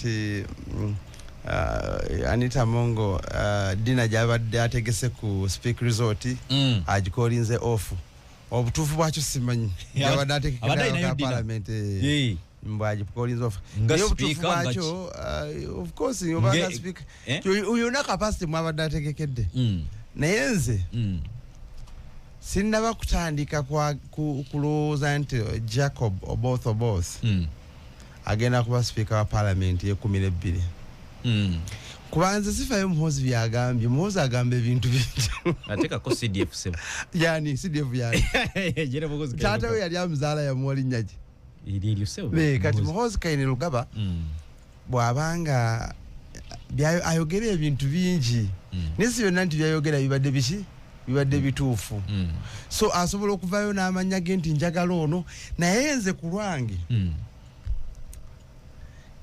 Nti Anita Among dinner gyabadde ategese ku Speke Resort agicallinze off. Obutuufu bwakyo simanyi. Gyabadde Abadde alinayo ategekedde dinner. parliament, mbu agicallinze off. Nga Naye obutuufu speaker, nga bwakyo, of course, obanga speaker Eh? yonna capacity mwabadde ategekedde. Naye nze sinnaba kutandika kulowooza nti Jacob Oboth Oboth agenda kuba speaker wa parliament ye-12, kuba nze sifayo Muhoozi byagambye. Muhoozi agamba ebintu bingi. Ateekako CDF, sebo. Yani CDF yani? General Muhoozi. Taata we yali amuzaala, yamuwa linnya ki? Eryo, sebo. Kati Muhoozi. Muhoozi Kainerugaba bw'abanga ayogera ebintu bingi, naye si byonna nti byayogera bibadde biki, bibadde bituufu. So asobola okuvayo n'amanya ge nti njagala ono, naye nze ku lwange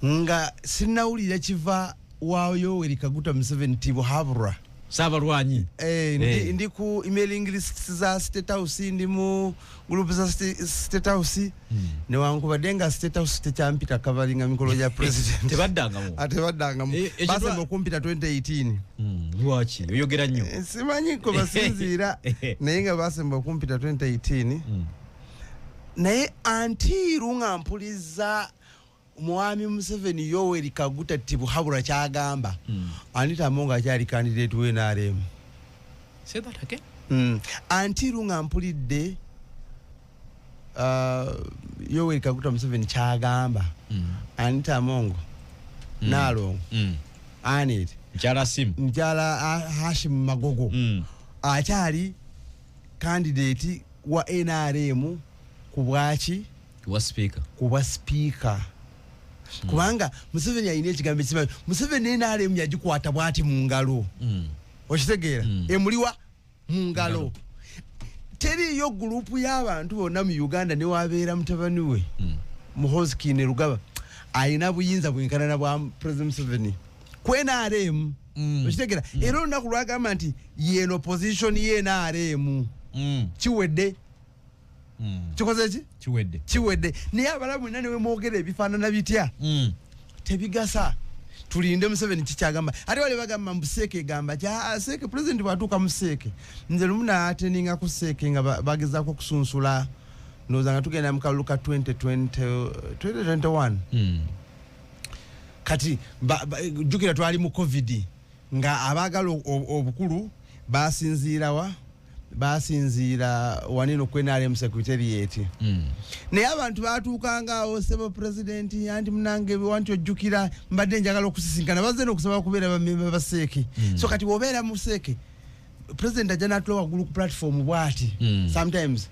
nga sinnawulira kiva wa Yoweri Kaguta Museveni Tibuhaburwa. Saabalwanyi. Eh, ndi ku emailing list za State House, ndi mu group za State House, newankubadde nga State House tekyampita coveringa mikolo gya president. Tebaddangamu. Tebaddangamu. Eh, Basemba okumpita 2018. Lwaki oyogera nnyo? Simanyi kwe basinziira, naye nga basemba okumpita 2018. Naye until nga mpuliza mwami Museveni Yoweri Kaguta Tibuhabura kyagamba, Anita Among akyali candidate we NRM. Say that again. Until nga mpulidde Yoweri Kaguta Museveni kyagamba, Anita Among, Naalongo Anet, Mukyala Simu. Mukyala Hashim Magogo akyali candidate wa NRM ku bwaki? Wa speaker. Ku bwa speaker, kubanga Museveni alina ekigambo ekimanyi. Museveni NRM yagikwata bwati mu ngalo. Okitegeera? Emuliwa mu ngalo. Ngalo. Teriiyo group y'abantu bonna mu Uganda, newabeera mutabani we Muhoozi Kainerugaba, alina buyinza bwenkanana bwa President Museveni ku NRM. Okitegeera? Era olunaku lwagamba nti yeno position ye NRM, kiwedde. Kikoze ki? Kiwedde. Kiwedde. Naye abalamu mwena newe mwogera ebifaanana bitya, tebigasa. Tulinde Museveni kikyagamba. Ate wali bagamba mbu CEC egamba kya CEC. President bwatuuka mu CEC, nze lumu naattendinga ku CEC nga bagezaako okusunsula, ndowooza nga tugenda mu kalulu ka 2020, 2021. Kati jjukira twali mu COVID, nga abaagala obukulu basinziirawa? Basinziira wanino ku NRM secretariat. Naye abantu batuukangaawo, "Sebo president, anti munange wanti ojjukira mbadde njagala okusisinkana." Bazze n'okusaba kubeera bamemba ba CEC. So kati wobeera mu CEC, president ajja n'atula waggulu ku platform bwati. Sometimes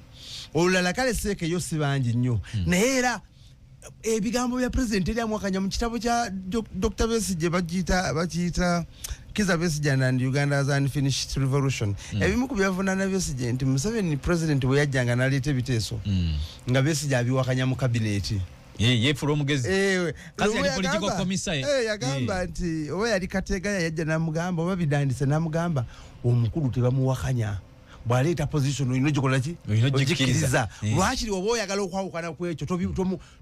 olulala kale CEC yo si bangi nnyo, naye era ebigambo bya president eryamwakanya mu kitabo kya Dr. Besigye, bakiyita Kizza Besigye and Uganda's Unfinished Revolution. Ebimu ku byavunaana Besigye nti Museveni president bwe yajjanga n'aleeta ebiteeso, nga Besigye abiwakanya mu kabineti. Yeefula omugezi. Kazi Lumu yali political commissar. Yagamba nti oba yali Kategaya yajja namugamba, oba Bidandise namugamba, omukulu tebamuwakanya, bwaleeta position olina ogikola ki? Olina ogikkiriza. Ogikkiriza. Lwakiri oba oyagala okwawukana ku ekyo,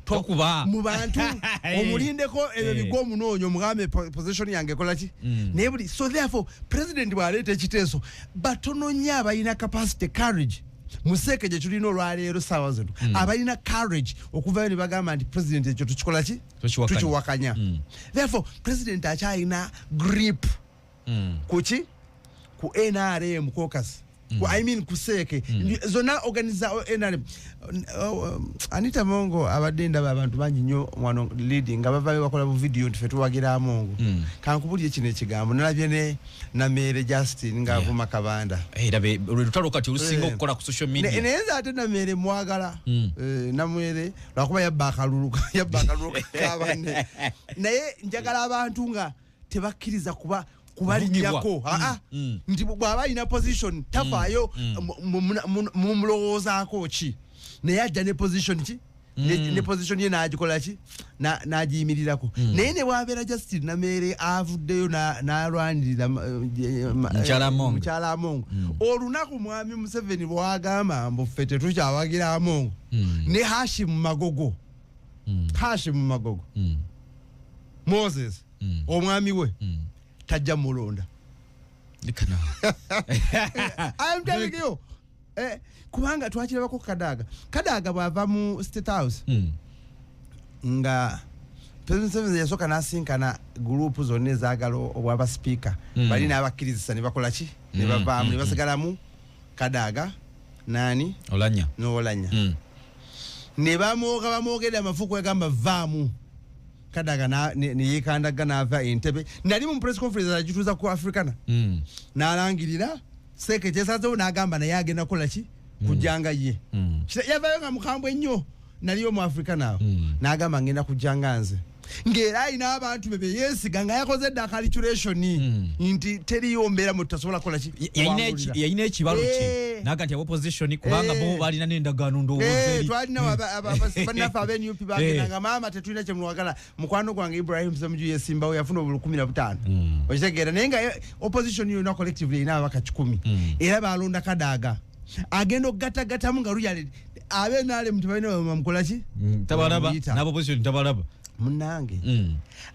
Tokuba. mu bantu, omulindeko ebyo bigwa, omunoonya omugambe position yange ekola ki. Naye buli, so therefore president bwaleeta ekiteeso, batono nnyo abalina capacity, courage mu CEC gye tulina olwaleero saawa zino, abalina courage okuvayo ne bagamba nti president ekyo tukikola ki? Tukiwakanya. Tukiwakanya. Therefore president akyalina grip kuki? Ku NRM caucus, ku, I mean ku CEC zonna organiza NRM. Anita Among abadde ndaba abantu bangi nnyo wano leading nga bavayo bakola bu video nti fe tuwagira Among. Kankubulye kino ekigambo, nalabye ne Nameere Justin ng'avuma Kabanda. Era olwe lutalo kati olusinga okukola ku social media. Naye nze ate Nameere mwagala. Namwere lwakuba yabba akalulu kabanne, naye njagala abantu nga tebakkiriza kuba kubalinnyako. Kuvugibwa. Aa, nti bw'aba alina position tafaayo mumulowoozaako ki, naye ajja ne position ki, ne position ye n'agikola ki? N'agiyimirirako. Naye ne bwabeera Justin Nameere avuddeyo n'alwanirira Mukyala Among. Mukyala Among, olunaku mwami Museveni bwagamba mbu ffe tetukyawagira Among ne Hashim Magogo, Hashim Magogo. Moses omwami we tajja mulonda. I'm telling you. Kubanga twakirabako Kadaga. Kadaga bw'ava mu State House nga President Museveni yasooka n'asinkana gurupu zonna ezaagala obwaba sipiika, bali n'abakkirizisa ne bakola ki, ne bavaamu, ne basigalamu Kadaga nani Olanya n'Olanya. Ne bamwoga bamwogedde amafuku yagamba vaamu. Kadaga ne yeekandaga n'ava Entebbe. Nali mu press conference agituuza ku Africana, n'alangirira seeke kyesazewo n'agamba naye agenda kukola ki, kujjanga ye. Yavaayo nga mukambwe nnyo, naliyo mu Africana awo, n'agamba ngenda kujjanga nze, ng'era alina abantu be beyeesiga nga yakoze dda calculation nti teriyo mbeera mwe tutasobola kukola ki. Yalina ekibalo kye naga nti opposition, kubanga bo balina n'endagaano ndowooza eri. Twalina bannaffe aba NUP bagendanga, maama tetulina kye mwagala. Mukwano gwange Ibrahim Ssemujju yesimbawo, yafuna obululu 15. Okitegeera? Naye nga opposition yonna collectively erina ababaka 100, era balonda Kadaga agenda okugattagattamu nga luyale abe NRM tebalina bamukola ki, tabalaba n'aba opposition tabalaba. Munnange,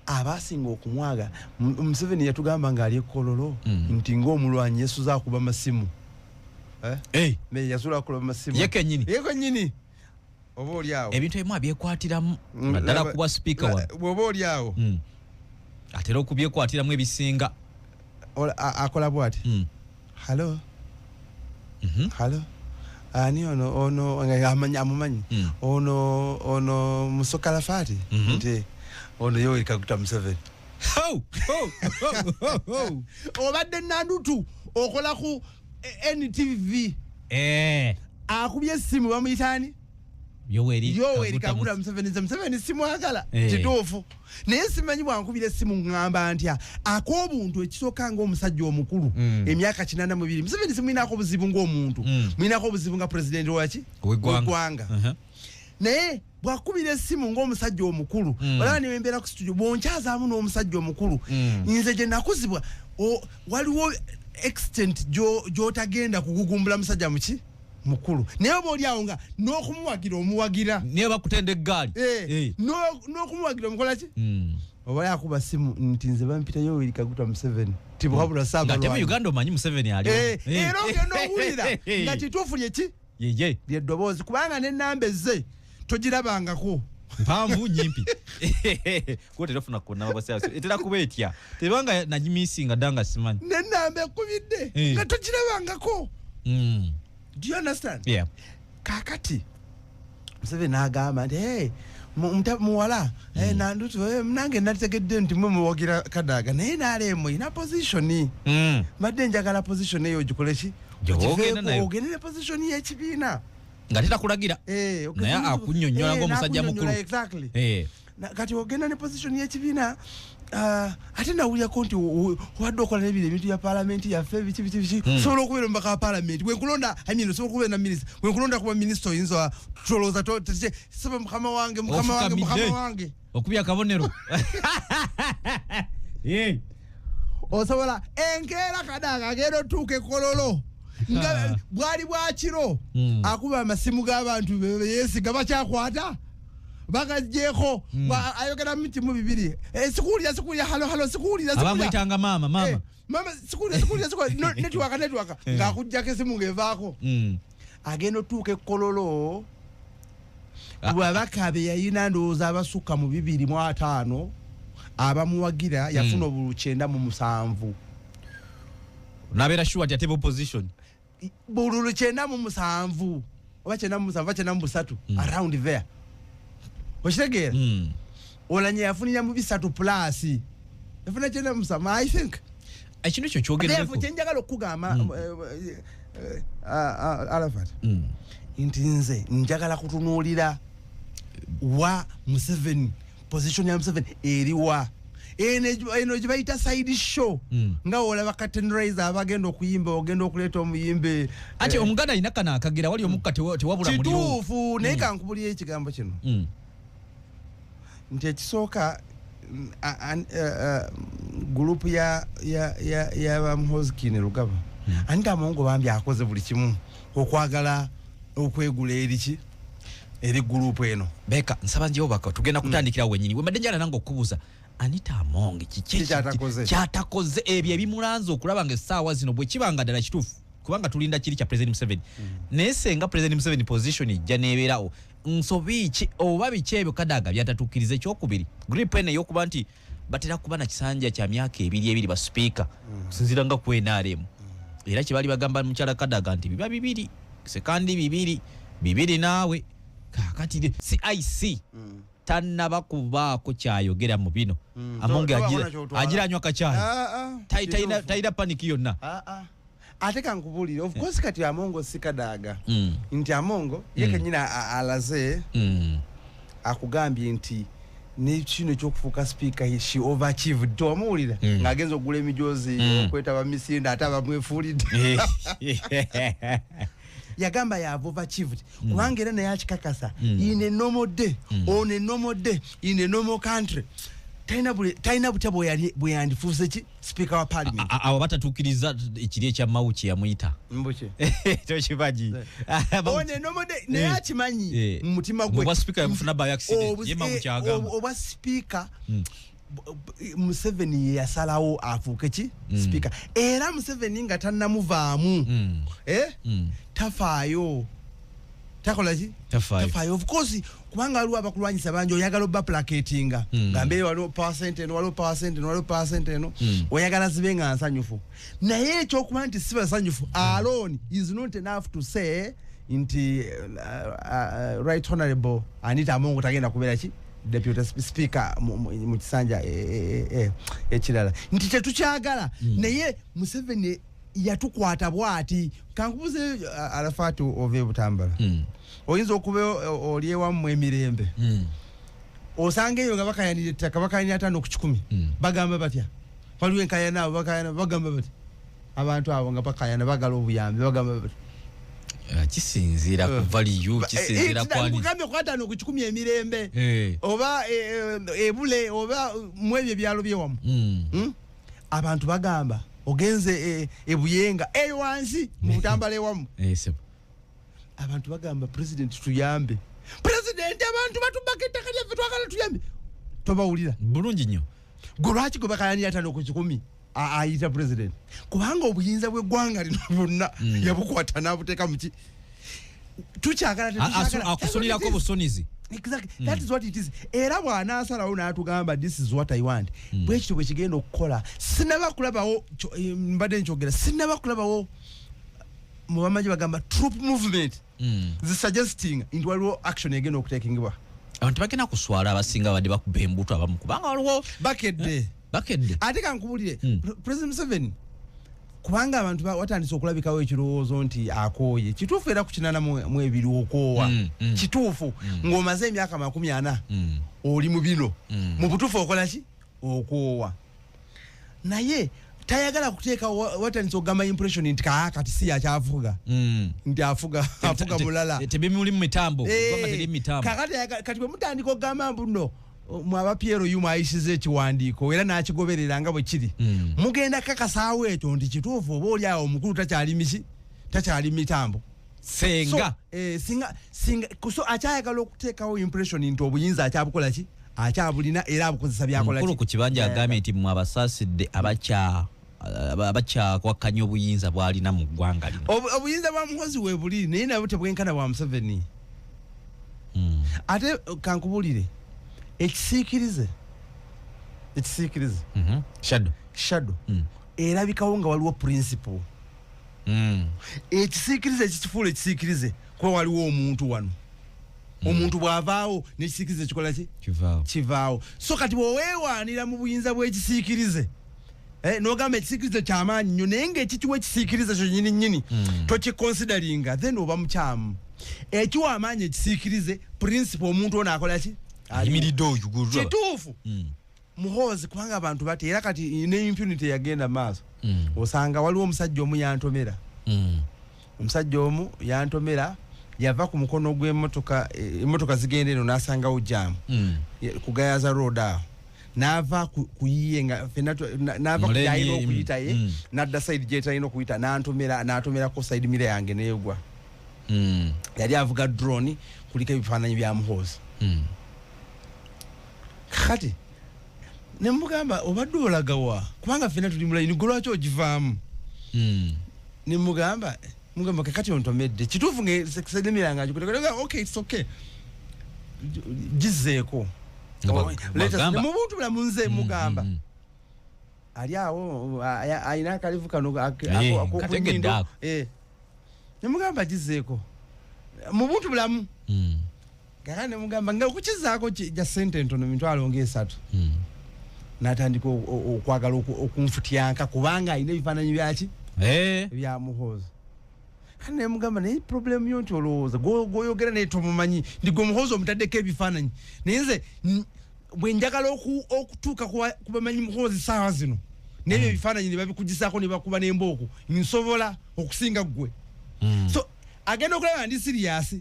abasinga okumwaga, Museveni yatugamba ng'ali ekololo nti ng'omulwanyi yesuza akuba masimu. Yasula akuba masimu. Ye kennyini. Ye kennyini. Oba oli awo ebintu ebimu abyekwatiramu, naddala kuba sipiika wa bw'oba oli awo atera okubyekwatiramu ebisinga. Akola bw'ati, "Hello, hello, ani ono?" Ono amumanyi, ono Musokalafati, nti ono Yoweri Kaguta Museveni. Obadde Nandutu okola ku NTV, akubye essimu, bamuyitaani? Yoweri Kaguta Museveni. Nze Museveni simwagala, kituufu, naye simanyi bwankubira essimu ŋŋamba ntya ak'obuntu. Ekisooka, ng'omusajja omukulu, emyaka 82, Museveni simuyinako obuzibu ng'omuntu, muyinako obuzibu nga pulezidenti waki w'eggwanga. Naye bwakubira essimu ng'omusajja omukulu, olaba newembeera ku studio bwonkyazaamu n'omusajja omukulu, nze gye nakuzibwa waliwo extent gy'otagenda kugugumbula musajja muki mukulu, naye oba oli awo nga n'okumuwagira omuwagira. Niye bakutenda eggaali. N'okumuwagira omukola ki. Oba yakuba simu nti nze bampita Yoweri Kaguta Museveni, tibuhabula Nga te mu Uganda omanyi Museveni aliwo. Era ogenda owulira nga kituufu lyeki yeye lyeddoboozi, kubanga n'ennamba ezze togirabangako. Mpanvu nyimpi kuba terafuna konna etera kuba etya tebanga nagimisinga dda nga simanyi. N'ennamba ekubidde nga togirabangako. Do you understand? Yeah. Kakati Museveni n'agamba nti, "Hey, muwala Nandutu, nange nategedde nti mwe muwagira Kadaga, naye NRM ina position. Mbadde njagala position eyo ogikole ki, ogende ne position y'ekibiina." Nga tetakulagira, naye akunnyonnyola ng'omusajja mukulu. Exactly. Kati ogenda ne position y'ekibiina, ate nawulirako nti wadde okola n'ebiro ebintu bya paalamenti yaffe, biki biki biki, osobola okubeera omubaka wa paalamenti bwenkulonda, I mean, osobola okubeera na minisita bwenkulonda kuba minisita, oyinza tolowooza saba mukama wange, mukama wange, mukama wange. Okubya akabonero. Osobola enkeera Kadaga agenda otuuka ekololo nga bwali bwakiro, akuba amasimu g'abantu beyeesiga bakyakwata bagajjeeko, ayogera mitimu bibiri, "Sikuwulira, sikuwulira, hello, hello, sikuwulira." Abamwyitanga maama, maama. "Mama, sikuwulira, sikuwulira, sikuwulira, network, network," ng'akuggyako esimu ng'evaako. Agenda otuuka ekkololo, bwabaka be yayina ndowooza abasukka mu 250 abamuwagira, yafuna obululu 97. Nabeera sure nti ate opposition Bululu 97 oba 97 oba 93, around there, okitegeera? Olanya yafunira mu 3 plus, yafuna 97, I think. Ekintu ekyo kyogereko. Kyenjagala okugamba, Arafat, nti nze njagala kutunuulira wa Museveni, position ya Museveni eriwa. Eno gye bayita side show, nga olaba curtain raiser, abagenda okuyimba, ogenda okuleeta omuyimbe. Ati omuganda alina kano akagira wali omukka tewabula muliro. Kituufu, naye kankubulira ekigambo kino nti ekisooka, gurupu ya Muhoozi Kainerugaba, anti Amongo bambi akoze buli kimu okwagala okwegula eriki eri gurupu eno. Beka nsaba njewo baka tugenda kutandikira wenyini wembadde njala nange okubuuza. Anita Among kiki kyatakoze ebyo ebimulanze okulaba nga essaawa zino bwe kibanga ddala kituufu, kubanga tulinda kiri kya President Museveni. Naye senga President Museveni position ejja n'ebeerawo, nsobi ki oba biki ebyo Kadaga byatatuukiriza? Ekyokubiri, grip eno ey'okuba nti batera kuba na kisanja kya myaka ebiri ebiri ba speaker, kusinziira nga ku NRM. Era kye baali bagamba mukyala Kadaga nti biba bibiri, sekandi bibiri bibiri, naawe kakati CIC tannaba kubaako kyayogera mu bino. Among agira anywa kacyayi, talina panic yonna. Ate kankubuulire, of course kati Amongo si Kadaga, nti Amongo ye kennyini alaze, akugambye nti nekino ekyokufuuka speaker she overachieved. Towamuwulira ng'agenza okugula emijoozi, okwetaba misinde, ate abamwefuulidde? Yagamba yava overachieved, kubanga era naye akikakasa, in a normal day, on a normal day, in a normal country, talina butya bwe yandifuuse ki speaker wa parliament. Abo batatuukiriza ekiri ekya Mao kye yamuyita. Mbuki? Tokimanyi? On a normal day, naye akimanyi mu mutima gwe. Obwa speaker yamufuna by accident, ye Mao kyagamba. Obwa speaker, Museveni ye yasalawo afuuke ki speaker, era Museveni nga tannamuvaamu, tafaayo, takola ki, tafaayo. Of course, kubanga waliwo abakulwanyisa bangi, oyagala obba placatinga, gambe waliwo percent eno, waliwo percent eno, waliwo percent eno, oyagala zibe nga nsanyufu. Naye ekyokuba nti si basanyufu alone is not enough to say nti Right Honorable Anita Amongo tagenda kubeera ki deputy speaker mu kisanja ekirala, nti tetukyagala. Naye Museveni yatukwata bwati. Kankubuze, Arafat, ova e Butambala, oyinza okuba oli ewammwe emirembe, osanga eyo nga bakayanira ettaka, bakayanira 50%. Bagamba batya? Waliwo enkayana, abo bakayana bagamba batya? Abantu abo nga bakayana bagala obuyambi, bagamba batya? Kisinziira ku value, kisinziira kwani. Nkugambye ku 50% emirembe, oba ebule, oba mu ebyo ebyalo byewamu. Abantu bagamba ogenze ebuyenga eyo wansi mu Butambala ewamu, abantu bagamba, "President, tuyambe, president, abantu batubaka ettaka lyaffe, twagala tuyambe." Tobawulira? Bulungi nnyo. Gwe lwaki gwe bakayanira 50% ayita president? Kubanga obuyinza bw'eggwanga lino bwonna yabukwata n'abuteeka muki. Tukyagala? Akusonirako busonizi. Exactly. That is what it is. Era bw'anaasalawo n'atugamba, "This is what I want," bwe kityo bwe kigenda okukola. Sinaba kulabawo, mbadde nkyogera, sinaba kulabawo mu bamaje bagamba troop movement zisuggesting nti waliwo action egenda okutekingibwa. Abantu bagenda kuswala, abasinga badde bakuba embuto abamu, kubanga waliwo Bakedde. Bakedde. Ate kankubulire, President Museveni, kubanga abantu watandise okulabikawo ekirowoozo nti akooye. Kituufu, era ku 82 okoowa. Kituufu, ng'omaze emyaka 40 oli mu bino, mu butuufu okola ki? Okoowa. Naye tayagala kuteeka, watandise okugamba impression nti kaa kati si yakyafuga, nti afuga mulala. Tebimuli mu mitambo, kubanga teri mitambo. Kakati kati bwe mutandika okugamba mbu nno mwaba PLU mwayisiza ekiwandiiko era n'akigoberera nga bwe kiri, mugenda kakasaawo ekyo nti kituufu, oba oli awo omukulu takyali miki, takyali mitambo. Senga. So, singa so akyayagala okuteekawo impression nti obuyinza akyabukola ki, akyabulina, era abukozesa byakola Omukulu ki. ku kibanja agambye nti mmwe abasaasidde abakyakwakanya obuyinza bw'alina mu ggwanga lino. Obuyinza bwa Muhozi we buli, naye nabwo tebwenkana bwa Museveni. Ate kankubulire, ekisiikirize, Shadow. Shadow erabikawo nga waliwo principle. Ekisiikirize ekikifuula ekisiikirize kuba waliwo omuntu wano. Omuntu bw'avaawo n'ekisiikirize kikola ki? Kivaawo. Kivaawo. So kati bw'oweewaanira mu buyinza bw'ekisiikirize, n'ogamba ekisiikirize kyamaanyi nnyo, naye ng'ekikiwa ekisiikirize kyo nnyini nnyini tokiconsideringa, then oba mukyamu. Ekiwa amaanyi ekisiikirize principle, omuntu ono akola ki? Ayimiridde oyo gwe. Kituufu. Muhoozi, kubanga abantu bati era kati ne impunity yagenda maaso. Osanga waliwo omusajja omu yantomera. Omusajja omu yantomera, yava ku mukono gw'emmotoka, emmotoka zigenda eno, n'asangawo jam ku Gayaza Road awo, n'ava ku yiye nga fenna n'ava ku Muleni, gy'alina okuyita ye, n'adda side gy'etalina okuyita, n'antomera, n'atomerako side mirror yange neegwa. Yali avuga drone kuliko ebifaananyi bya Muhoozi. Kati Nemugamba, obadde olagawa? Kubanga ffenna tuli mulayini, gwe lwaki ogivaamu? Nemugamba, mugamba, kakati ontomedde kituufu, side mirror nga ngikuteeka. Okay, it's okay, gizeeko. Nga Let us- bagamba- mu buntu bulamu nze mugamba, ali awo alina akalivu kano Kategedde ak'okunyindo. ako. Nemugamba gizeeko mu buntu bulamu. Kaka nemugamba nga okukizaako ja sente ntono, 300,000. N'atandika okwagala okunfutyanka kubanga alina ebifaananyi byaki? Ebya Muhoozi. Kati nemugamba, naye problem yo nti olowooza gwoyogera naye tomumanyi, ndi gwe Muhoozi omutaddeko ebifaananyi, naye nze bwe njagala okutuuka ku bamanyi Muhoozi saawa zino, nebyo ebifaananyi ne babikugisaako ne bakuba n'embooko, nsobola okusinga ggwe. So agenda okulaba ndi serious.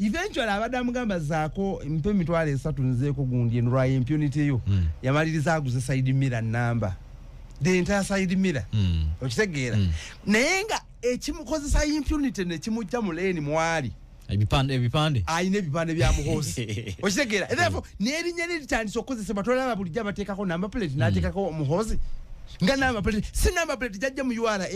Eventually abadde amugamba zaako, mpe 30,000 nzeeko gundi eno lwa impunity yo. Yamaliriza aguze side mirror number, the entire side mirror. Okitegeera? Naye nga ekimukozesa impunity nekimujja mu lane mwali Ebipande, ebipande. Alina ebipande bya Muhoozi, okitegeera? Therefore n'erinnya lye litandise okukozesebwa. Tolaba bulijjo abateekako number plate, n'ateekako Muhoozi nga number plate, si number plate jajja mu URA,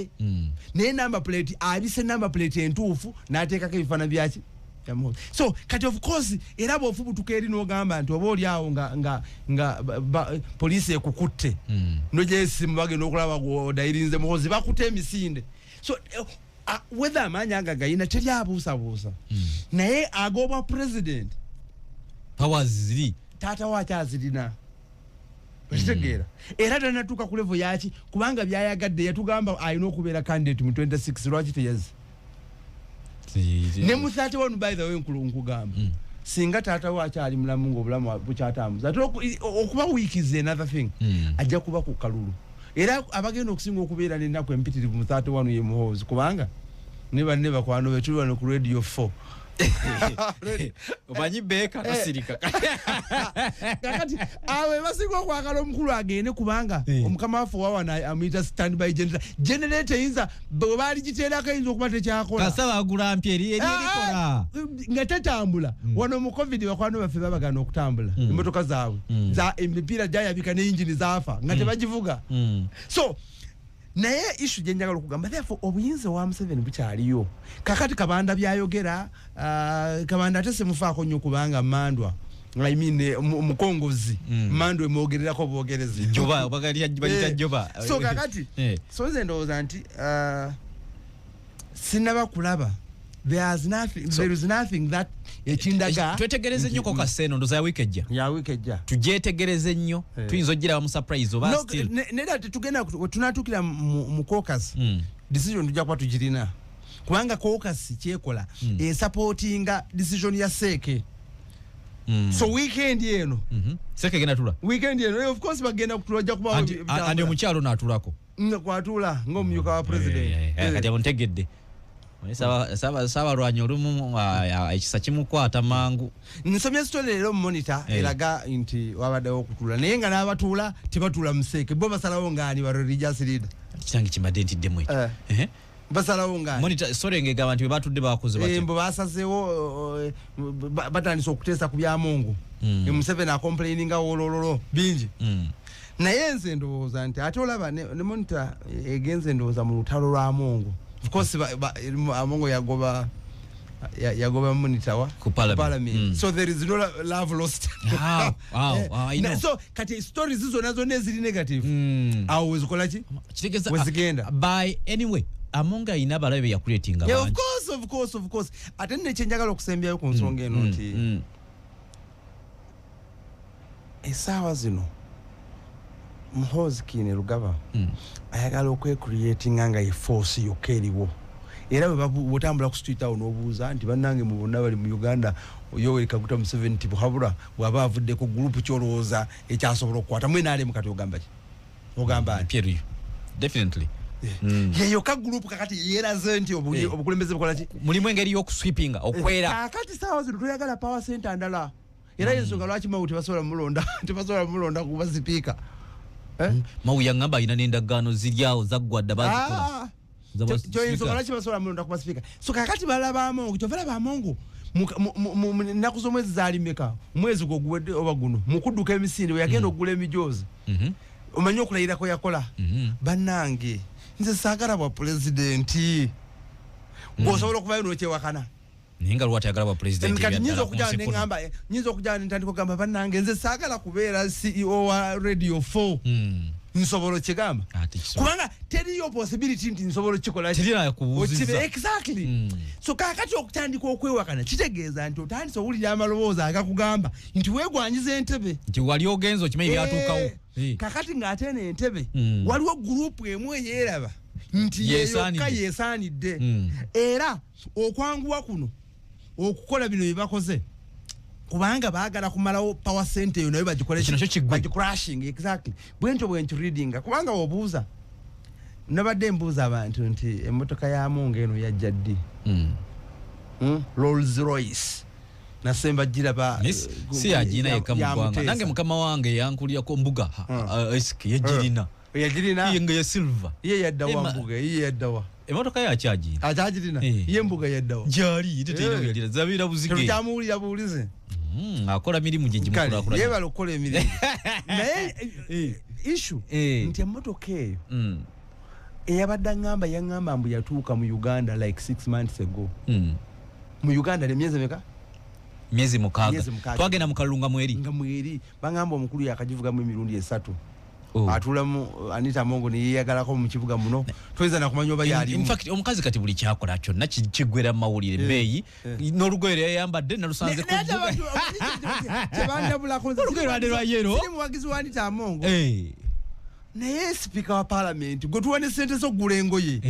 naye number plate abise number plate entuufu n'ateekako ebifaananyi byaki? Bya Muhoozi. So kati of course era bw'ofubutuka eri n'ogamba nti oba oli awo nga poliisi ekukutte, nojja esimu bagenda okulaba odayirinze Muhoozi, bakutte emisinde. So whether amaanyi ago gayina, teri abuusabuusa, naye ag'obwa president Powers ziri taata we akyazirina, okitegeera? Era tanatuuka ku level yaki, kubanga byayagadde yatugamba alina okubeera candidate mu 26. Lwaki teyazi ne mu 31? By the way, nkulu nkugamba, singa taata we akyali mulamu ngaobulamu bukyatambuza, ate okuba weak is another thing. Ajja kuba ku kalulu, era abagenda okusinga okubeera n'ennaku empitirivu mu 31 ye Muhoozi, kubanga ne banne bakwano be tuli wano ku Radio 4. Omanyi beeka tosirika. Kakati abo basinga okwagala omukulu agende, kubanga omukama waffe wawana amuyita standby generator. Generator eyinza bwe baali giteerako eyinza okuba tekyakola. Kasaba agula mpya eri eri erikola. Nga tetambula. Wano mu COVID bakwano baffe babagana okutambula, emotoka zaabwe emipiira gyayabika n'eyingini zaafa nga tebagivuga. So naye issue gyenjagala okugamba, therefore obuyinza wa Museveni bukyaliyo. Kakati Kabanda byayogera, Kabanda ate simufaako nnyo kubanga mandwa, I mean, mukongozi. Mandwa emwogererako bwogerezi. Joba bagalya bagita. Joba. So kakati so nze ndowooza nti sinaba kulaba, there is nothing, there is nothing that ekindaga. Twetegereze nnyo ko kaseeno, ndoza ya wiiki ejja. Ya wiiki ejja. Tugyetegereze nnyo. Tuyinza ogiraba mu surprise oba No, still nedda, tetugenda tunatuukira mu caucus, decision tujja kuba tugirina, kubanga caucus kyekola esupportinga decision ya CEC. So weekend eno, CEC egenda tula. Weekend eno, of course bagenda kutula, ojja kuba Anti omukyalo naatulako. Kwatula ng'omumyuka wa president. Kati abo ntegedde. Naye Saabalwanyi olumu ekisa kimukwata mangu. Nsomye story leero mu Monitor eraga nti wabaddewo okutula, naye nga n'abatuula tebatuula mu CEC, bo basalawo ngaani ba religious leader. Kitange kimadde ntiddemu ekyo. Basalawo ngaani? Monitor story ng'egamba nti bwe batudde bakoze batya? Mbu basazeewo, batandise okuteesa ku byamungu. Museveni acomplaininga wolololo bingi. Naye nze ndowooza nti ate olaba ne Monitor egenze ndowooza mu lutalo lwa Mungu. Of course Amongo yagoba Monitor wa Ku parliament. Parliament. So there is no love lost. Wow, I know. So kati stories zonna zonna eziri negative awo wezikola ki? Kitegeeza Wezigenda. By anyway, Amonga ayina abalabe be yakuleetinga Yeah, of bangi. course, of course, of course. Ate nne kyenjagala okusembyayo ku nsonga eno nti essaawa zino Muhoozi Kainerugaba ayagala okwecreatinga nga ye force yokka eriwo, era bwe bw'otambula ku street awo n'obuuza nti bannange mu bonna bali mu Uganda, Yoweri Kaguta Museveni Tibuhaburwa bw'aba avuddeko, group kyolowooza ekyasobola okukwata mwenaalemu kati ogamba ki? Ogamba nti PLU. Definitely. Ye yokka group kakati yeeraze nti obukulembeze bukola ki? Mulimu engeri y'okusweepinga okwera. Kakati saawa zino toyagala power center ndala, era yensonga lwaki Mao tebasobola mulonda kuba sipiika. Eh? Mao yaŋŋamba alina n'endagaano ziri awo zaggwa dda bazikola. Kyoyensonga lwaki basobola mulonda kuba sipiika. So kakati balaba Amongo, kyova laba Amongo Mu nnaku z'omwezi zaali meka, omwezi gwo guwedde oba guno, mu kudduka emisinde, bwe yagenda okugula emijoozi, omanyi okulayirako yakola, "Bannange, nze saagala bwa pulezidenti." Gweosobola okuvayo n'okyewakana? Naye nga lwati ayagala bwa pulezidenti? Kati nyinza Ebyaddala okujja ku nsi kuno. neŋŋamba, nyinza okujja nentandika okugamba, "Bannange, nze saagala kubeera CEO wa Radio 4." Nsobola okigamba? Ate kisobola. Kubanga teriyo possibility nti nsobola okukikola. Teri akubuuzizza. Exactly. So kakati okutandika okwewakana kitegeeza nti otandise owulira amaloboozi agakugamba nti weegwanyiza entebe. Nti wali ogenza okimanyi byatuukawo. Kakati ng'ate eno entebe, waliwo gurupu emu eyeeraba nti Yeesaanidde. yeyokka yeesaanidde. Era okwanguwa kuno okukola bino bye bakoze, kubanga baagala kumalawo power center eyo, nayo bagikole. Kino kyo kiggwe. Bagicrashing, exactly. Bwentyo bwenkireadinga, kubanga obuuza, nabadde mbuuza abantu nti emmotoka ya Munga eno yajja ddi? Rolls Royce nasemba giraba. Naye si yagirina yekka mu ya ggwanga. Muteesa. Nange mukama wange yankulirako mbuga SK yagirina. Yagirina. Ye nga ya silver. Ye yaddawa? Ema- Mbuga ye yaddawa? Emotoka yakyagirina. Akyagirina? Ye mbuga yaddawa? Gyali ate terina weyalira, zabeera buzige. Tetukyamuwulira buwulize. Akola mirimu gye Kale gimukulaakulanya. yeebala okukola emirimu, naye issue nti emmotoka eyo, eyabadde aŋŋamba, yaŋŋamba mbu yatuuka mu Uganda like 6 months ago. Mu Uganda nemyezi emeka? Myezi 6. Myezi 6. Twagenda mu kalulu nga mweri. Nga mweri. Baŋŋamba omukulu yakagivugamu emirundi 3. Oh. Atuulamu Anita Amongo neyeyagalako mu kibuga muno, toyinza nakumanya oba In yalimu. fact, omukazi kati buli kyakola kyonna kiggwera mu mawulire. Ebbeeyi n'olugoye lwe yayambadde nalusanze ku Naye ate abantu kyebandabulako, nze Olugoye lwadde lwa yellow. siri muwagizi wa Anita Amongo, naye sipiika wa paalamenti gwe tuwa ne sente z'okugula engoye,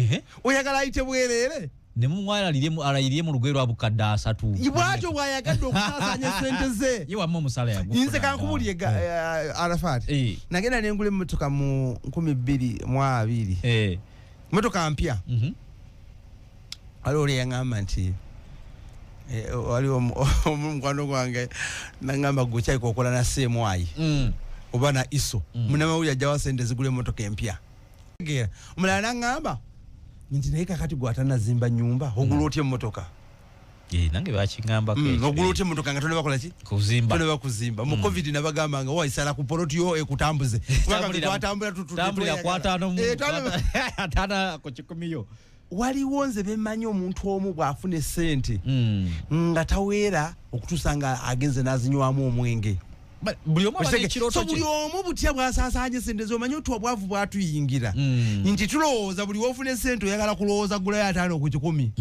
oyagala ayite bwereere? Ne mumwalalirye mu lugoye lwa bukadde 3. Bwatyo bw'ayagadde okusaasaanya sente ze. Ye wamma omusala yagufuna. Nze kankubulye, Arafat, nagenda nengula emmotoka mu 2020, motoka mpya. Waliwo oli yaŋŋamba nti waliwo omukwano gwange naŋŋamba, "Gwe kyayika okola na CMI oba na ISO, munamawulire ajjawa sente zigula emmotoka empya?" Tegeera. Omulala naŋŋamba nti, "Naye kakati gwe atanazimba nyumba, ogula otya emmotoka?" Nange bakiŋŋambako ekyo. Ogula otya emmotoka nga tonabakola ki? Kuzimba. Tonaba kuzimba. Mu COVID nabagamba nga waisala ku poloti yo ekutambuze, kubanga twatambula Tambulira tweyagala. ku 50 50 ku 100 yo. Waliwo nze bemmanyi, omuntu omu bw'afuna essente nga taweera okutuusa nga agenze n'azinywamu omwenge. Buli omu aba Okitegeera? n'ekirooto So kye. buli omu butya bw'asaasaanya esente ze, omanyi otu obwavu bwatuyingira, nti tulowooza buli wofuna esente oyagala kulowooza gulayo 50 ku 100.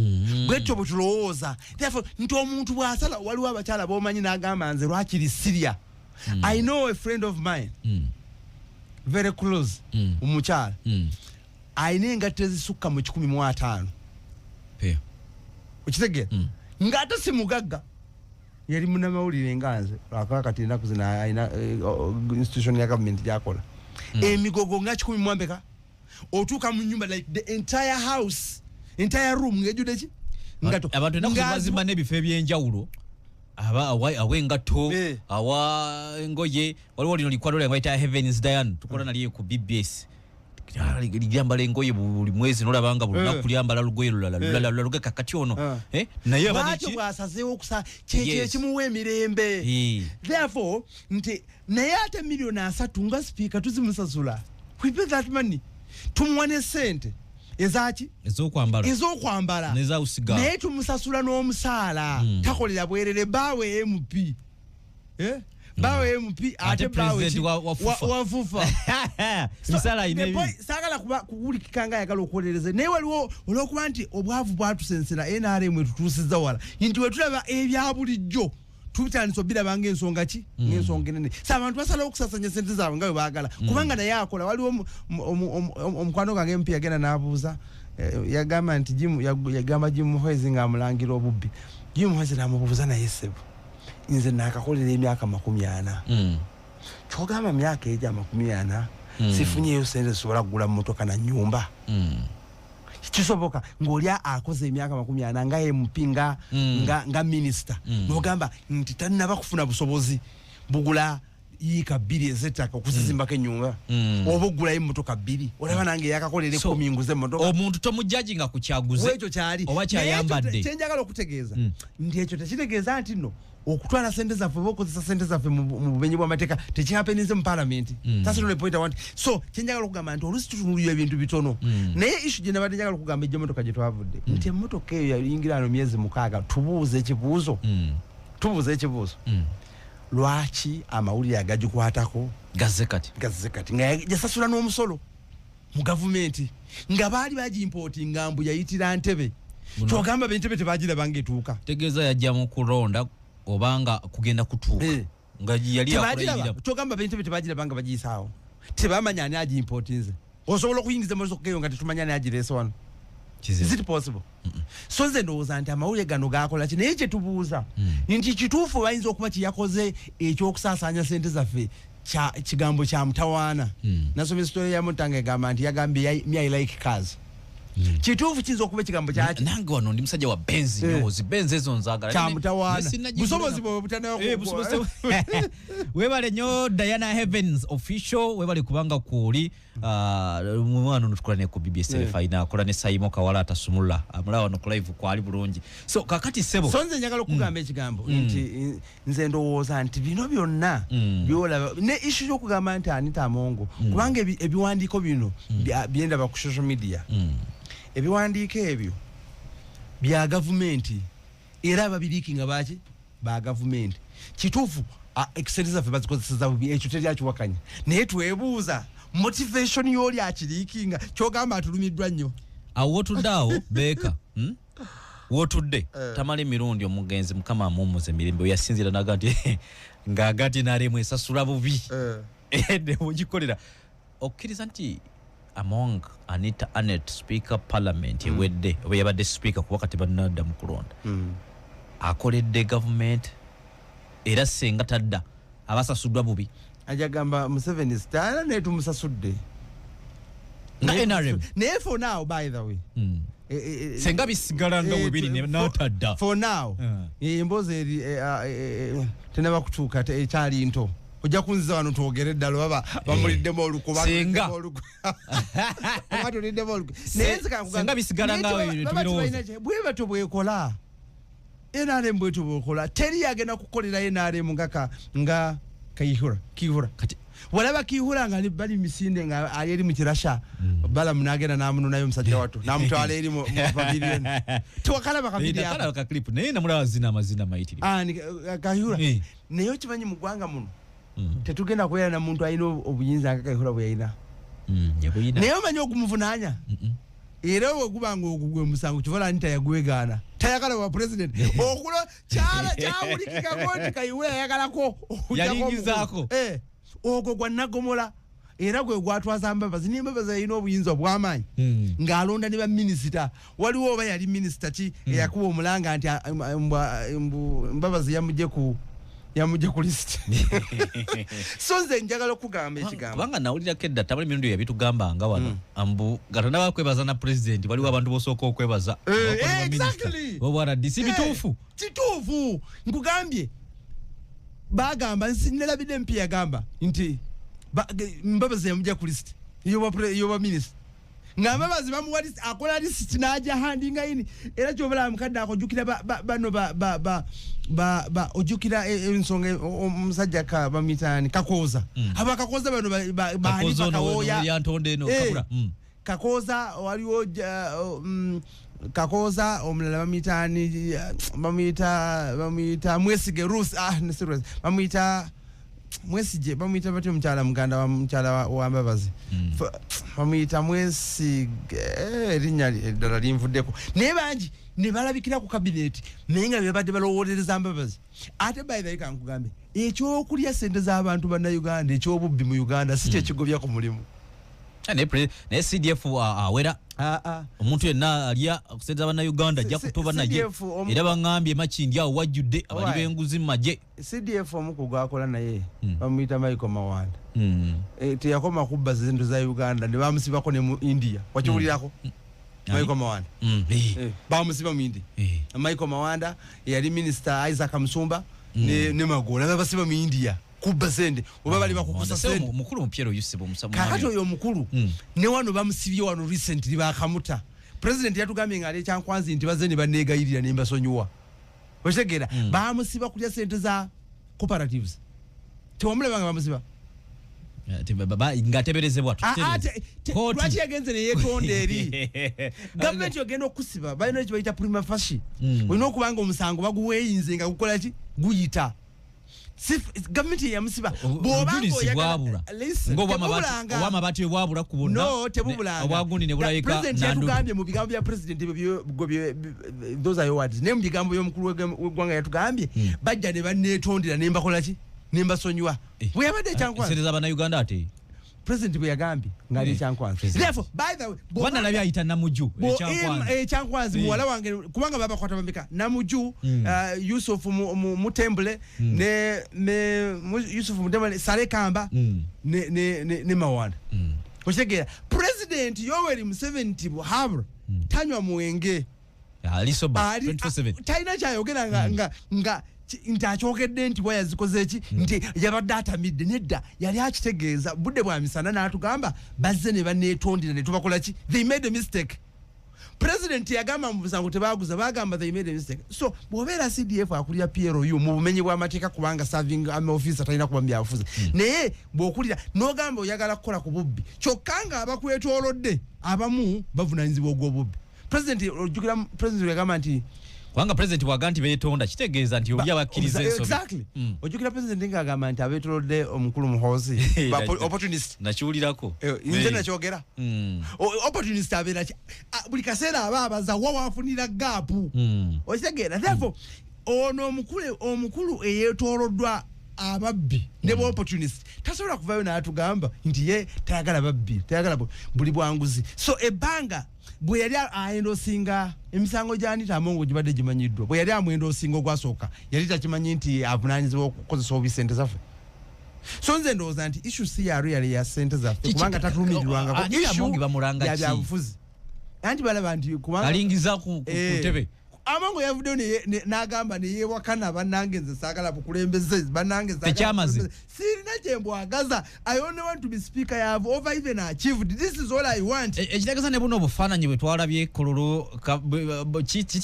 Bwetyo bwe tulowooza. Therefore, nti omuntu bw'asala, waliwo abakyala b'omanyi n'agamba, "Nze lwakiri sirya." I know a friend of mine, very close, omukyala alina engatto ezisukka mu 150. Okitegeera? Ng'ate si mugagga, yali munamawulire nga nze, lwakuba kati ennaku zino alina institution ya government gyakola. Emigogo nga kikumi mwambeka, otuuka mu nyumba, like the entire house, entire room ng'ejjudde ki? Ngatto. Abantu ennaku zino bazimba n'ebifo ebyenjawulo, awa engatto, awa engoye. Waliwo lino likwano lyange bayita Heavens Dian, tukola nalye ku BBS. Lyambala engoye buli mwezi, nolabanga buli lunaku lyambala lugoye lulala, lulala, lulala, lugoye. Kakati ono naye aba Bwatyo neki? bwasazeewo okusa kyekyo ekimuwa emirembe. Therefore nti naye ate miliyoni 30 nga sipiika tuzimusasula, we pay that money, tumuwa ne sente ezaki? Ez'okwambala. Ez'okwambala. N'ezawusiga. Naye tumusasula n'omusaala. Takolera bwerere. Baawe MP, eh? Baawe MP, ate Ate baawe president ki? wa FUFA. Wa FUFA. Emisala alina The ebi. Saagala kuba kuwulikika nga ayagala okwolereza, naye waliwo olwokuba nti obwavu bwatusensera, NRM etutuusiza wala nti wetulaba ebya bulijjo tutandisa obiraba ngaensonga ki, ng'ensonga enene. So abantu basalawo okusasanya sente zaabwe nga bwe baagala, kubanga naye akola. Waliwo omukwano gwange MP yagenda n'abuuza, yagamba nti yagamba Jim Muhwezi ng'amulangira obubbi. Jim Muhwezi n'amubuuza, "Naye ssebo, nze naakakolera emyaka 40, kyogamba myaka egyo 40 sifunyeyo sente zisobola kugula mmotoka na nyumba?" Kisoboka ng'oli akoze emyaka 40 nga MP, nga minisita, n'ogamba nti tannaba kufuna busobozi bugula Yiika 2 ez'ettaka okuzizimbako ennyumba, oba ogulayo emmotoka 2, olaba nange yakakolera 10 nguze emmotoka. Omuntu tomujudginga ku kyaguze ekyo kyali oba kyayambadde. Kyenjagala okutegeeza nti ekyo tekitegeeza nti nno okutwala sente zaffe oba okozesa sente zaffe mu bumenyi bw'amateeka tekihappeninze mu parliament. That's not the point I want. So kyenjagala okugamba nti oluusi tutunuulira ebintu bitono, naye issue gye nabadde njagala okugamba, ejja emmotoka gye twavudde, nti emmotoka eyo yayingira ano myezi 6. Tubuuza ekibuuzo, tubuuza ekibuuzo, lwaki amawulire agagikwatako gazze kati? Gazze kati nga yasasula n'omusolo mu gavumenti, nga baali bagimportinga, mbu yayitira Ntebe. Kyogamba bentebe tebagiraba ng'etuuka? Tegeeza yajja mu kulonda obanga kugenda kutuuka nga yali tebagiraba. Kyogamba bentebe tebagiraba nga bagiyisaawo? Tebamanya ani agimportinze? Osobola okuyingiza emmotoka eyo nga tetumanya ani agireese wano? Is it possible? So nze ndowooza nti amawulire gano gakola ki, naye kyetubuuza nti kituufu bayinza okuba kyeyakoze ekyokusaasaanya sente zaffe kigambo kya mutawaana. Nasoma story ya Mutanga, egamba nti yagambye, "Me, I like cars." Kituufu kiyinza okuba ekigambo kyaki. Nange wano ndi musajja wa Benz, nyozi Benz ezo nzagala. Kya mutawaana, busobozi bwe butanayo. Webale nnyo Diana Heavens Official, webale kubanga kwoli mwana ono tukola ne ku BBS Fina, akola ne Saimo Kawala atasumula amulaba wano ku live kwali bulungi. So kakati sebo, so nze njagala okugamba ekigambo nti nze ndowooza nti bino byonna byolaba ne issue y'okugamba nti Anita Amongo, kubanga ebiwandiiko bino byendaba ku social media, ebiwandiiko ebyo bya gavumenti, era ababiriiki nga baki ba gavumenti. Kituufu sente zaffe bazikozeseza bubi, ekyo teri akiwakanya, naye twebuuza motivation y'oli akileakinga. Kyogamba atulumiddwa nnyo. Awo wotudde awo beeka, Wotudde tamala emirundi omugenzi, Mukama amuwummuze emirembe, yasinzira naga nti ng'aga nti NRM esasula bubi nemugikolera. Okkiriza nti Among Anita Anet, speaker parliament ewedde, oba yabadde speaker, kuba kati bannadda mu kulonda, akoledde gavumenti, era senga tadda abasasuddwa bubi? Ajagamba Museveni sitaala, naye tumusasudde nga NRM. Naye for now, by the way, Senga bisigala nga webiri n'atadda. For now, emboozi eri tenaba kutuuka, ekyali nto. Ojja kunziza wano twogere eddala oba bamuliddemu oluku. Senga. Oba tuliddemu oluku. Naye nze kankugambe- Senga bisigala nga Naye bwe baba tubirowooza. tebalina bwe batyo bwekola NRM, bwetyo bwekola. Teri agenda kukolera NRM nga Kayihura. Kihura Kati walaba Kihura nga bali misinde, nga ali eri mu kirasha, Balamu nagenda namununayo omusajja wattu namutwala eri mu pavilion. Tewakalaba kavidiyo ako? Nakalaba ka clip, naye namulaba zina amazina mayitirivu. Ani, Kayihura? Naye okimanyi mu ggwanga muno tetugenda kubeera na muntu alina obuyinza nga Kayihura bwe yalina. Yabuyina. Naye omanyi ogumuvunaanya, era bwe guba nga ogwo gwe musango, kivola nti tayagwegaana, tayagala bwa president okulo kyala kyawulikikako nti Kayihura yayagalako okuggyako Yalingizaako. omukulu. Ogwo gwa nagomola, era gwe gwatwaza Mbabazi, naye Mbabazi alina obuyinza obw'amaanyi ng'alonda ne baminisita. Waliwo oba yali minisita ki eyakuba omulanga nti Mbabazi yamugye ku list. So nze njagala okugamba ekigambo. Kubanga nawulirako edda Tamale Mirundi yabitugambanga wano, ambu nga tonaba kwebaza na president, waliwo abantu bosooka okwebaza. Oba RDC. Bituufu? Kituufu, nkugambye bagamba nalabidde MP yagamba nti Mbabazi yamugya ku list yoba minisita, nga Mbabazi bamuwa list, akola list n'ajja handinga in. Era kyobalaba mukadde ako, ojjukira bano ojjukira ensonga omusajja ka bamuyita ani, Kakooza. Abakakooza bano ba Kakooza Hanifa ono Kawooya. Lyantonde eno, Kabula. Kakooza waliwo Kakooza omulala bamuyita ani, bamuyita Mwesige Ruth, ah, si Ruth, bamuyita Mwesige, bamuyita batya omukyala muganda wa mukyala wa Mbabazi? Bamuyita Mwesige, erinnya eddala linvuddeko, naye bangi ne balabikira ku kabineti, naye nga bebadde balowoolereza Mbabazi. Ate by the way, kankugambe, ekyokulya sente z'abantu bannayuganda, ekyobubbi mu Uganda, si kyekigobya ku mulimu. Naye CDF awera omuntu yenna alya kusente z'abannayuganda ajja kutoba naye. CDF Era baŋŋambye Makindi awo wajjudde abali b'enguzi mu magye. CDF omukugu gwakola naye bamuyita Michael Mawanda. Teyakoma kubba zintu za Uganda, ne bamusibako ne mu India. Wakiwulirako? Michael Mawanda. Bamusiba mu India. Michael Mawanda, eyali minisita Isaac Musumba ne Magoola, babasiba mu India. Kubba sente oba bali bakukusa sente. Mukulu Piero Yusuf omusamu. Kakati oyo omukulu ne wano bamusibye wano recently bakamuta. President yatugambye nga ali ekyankwanzi nti bazze ne banneegayirira ne mbasonyiwa. Okitegeera? Bamusiba kulya sente za cooperatives. Tewamulaba nga bamusiba? Ng'ateeberezebwa. Lwaki yagenze ne yeetonda eri? Gavumenti ogenda okusiba balina ekyo bayita prima facie. Olina okuba nga omusango baguweeyinze nga gukola ki? Guyita. Gavumenti yeyamusiba. Ng'obwamabaati bwabula ku bonna. No, tebubulanga. Obwagundi ne bulayika. President yatugambye mu bigambo bya president, those are your words. Naye mu bigambo by'omukulu w'eggwanga yatugambye bajja ne banneetondera ne mbakola ki? Ne mbasonyiwa. Bwe yabadde ekyankwanzi. Sente z'Abannayuganda ate. President bwe yagambye ng'ali ekyankwanzi. Therefore, by the way, bwana nalabye ayita Namuju ekyankwanzi. Ekyankwanzi muwala wange kubanga babakwata bameka Namuju, Yusuf Mutembule ne Yusuf Mutembule, Saleh Kamba ne Mawanda. Okitegeera? President Yoweri Museveni Tibuhaburwa tanywa mwenge. Ali sober 24/7. Talina kyayogera nga nti akyogedde nti bwe yazikoze ki nti yabadde atamidde. Nedda, yali akitegeeza budde bwa misana n'atugamba bazze ne banneetondera ne tubakola ki? They made a mistake. President yagamba mu musango tebaguza, bagamba they made a mistake. So bw'obeera CDF akulira PLU mu bumenyi bw'amateeka kubanga serving army officer talina kuba mu byabufuzi. Naye bw'okulira n'ogamba oyagala kukola ku bubbi, kyokka nga abakwetoolodde abamu bavunaanyizibwa ogw'obubbi. President ojjukira president yagamba nti kubanga president bw'aga nti beetonda kitegeeza nti oli abakkiriza ensobi. Exactly. Ojjukira president ng'agamba nti abeetoolodde omukulu Muhoozi opportunist. Nakiwulirako. Nze nakyogera. Opportunist abeera ki? Buli kaseera aba abaza wa wafunira gap. Okitegeera? Therefore ono omukulu eyeetooloddwa ababbi ne ba opportunist tasobola kuvayo n'atugamba nti ye tayagala babbi, tayagala buli bwanguzi. So ebbanga bwe yali ayendosinga emisango gya Anita Amongo gibadde gimanyiddwa, bwe yali amwendosinga ogwasooka yali takimanyi nti avunaanyizibwa okukozesa obubi ssente zaffe. So nze ndowooza nti issue si ya real ya ssente zaffe kubanga tatulumirirwangako. Issue ya byabufuzi. Anti balaba nti kubanga alingiza ku ntebe. Amongo yavuddeyo n'agamba ne yeewakana bannange nze saagala bukulembeze, bannange tekyamaze. Sirina kye mbwagaza. I only want to be speaker. I have over even achieved. This is all I want. Ekitegeeza ne buno obufaananyi bwe twalabye Kololo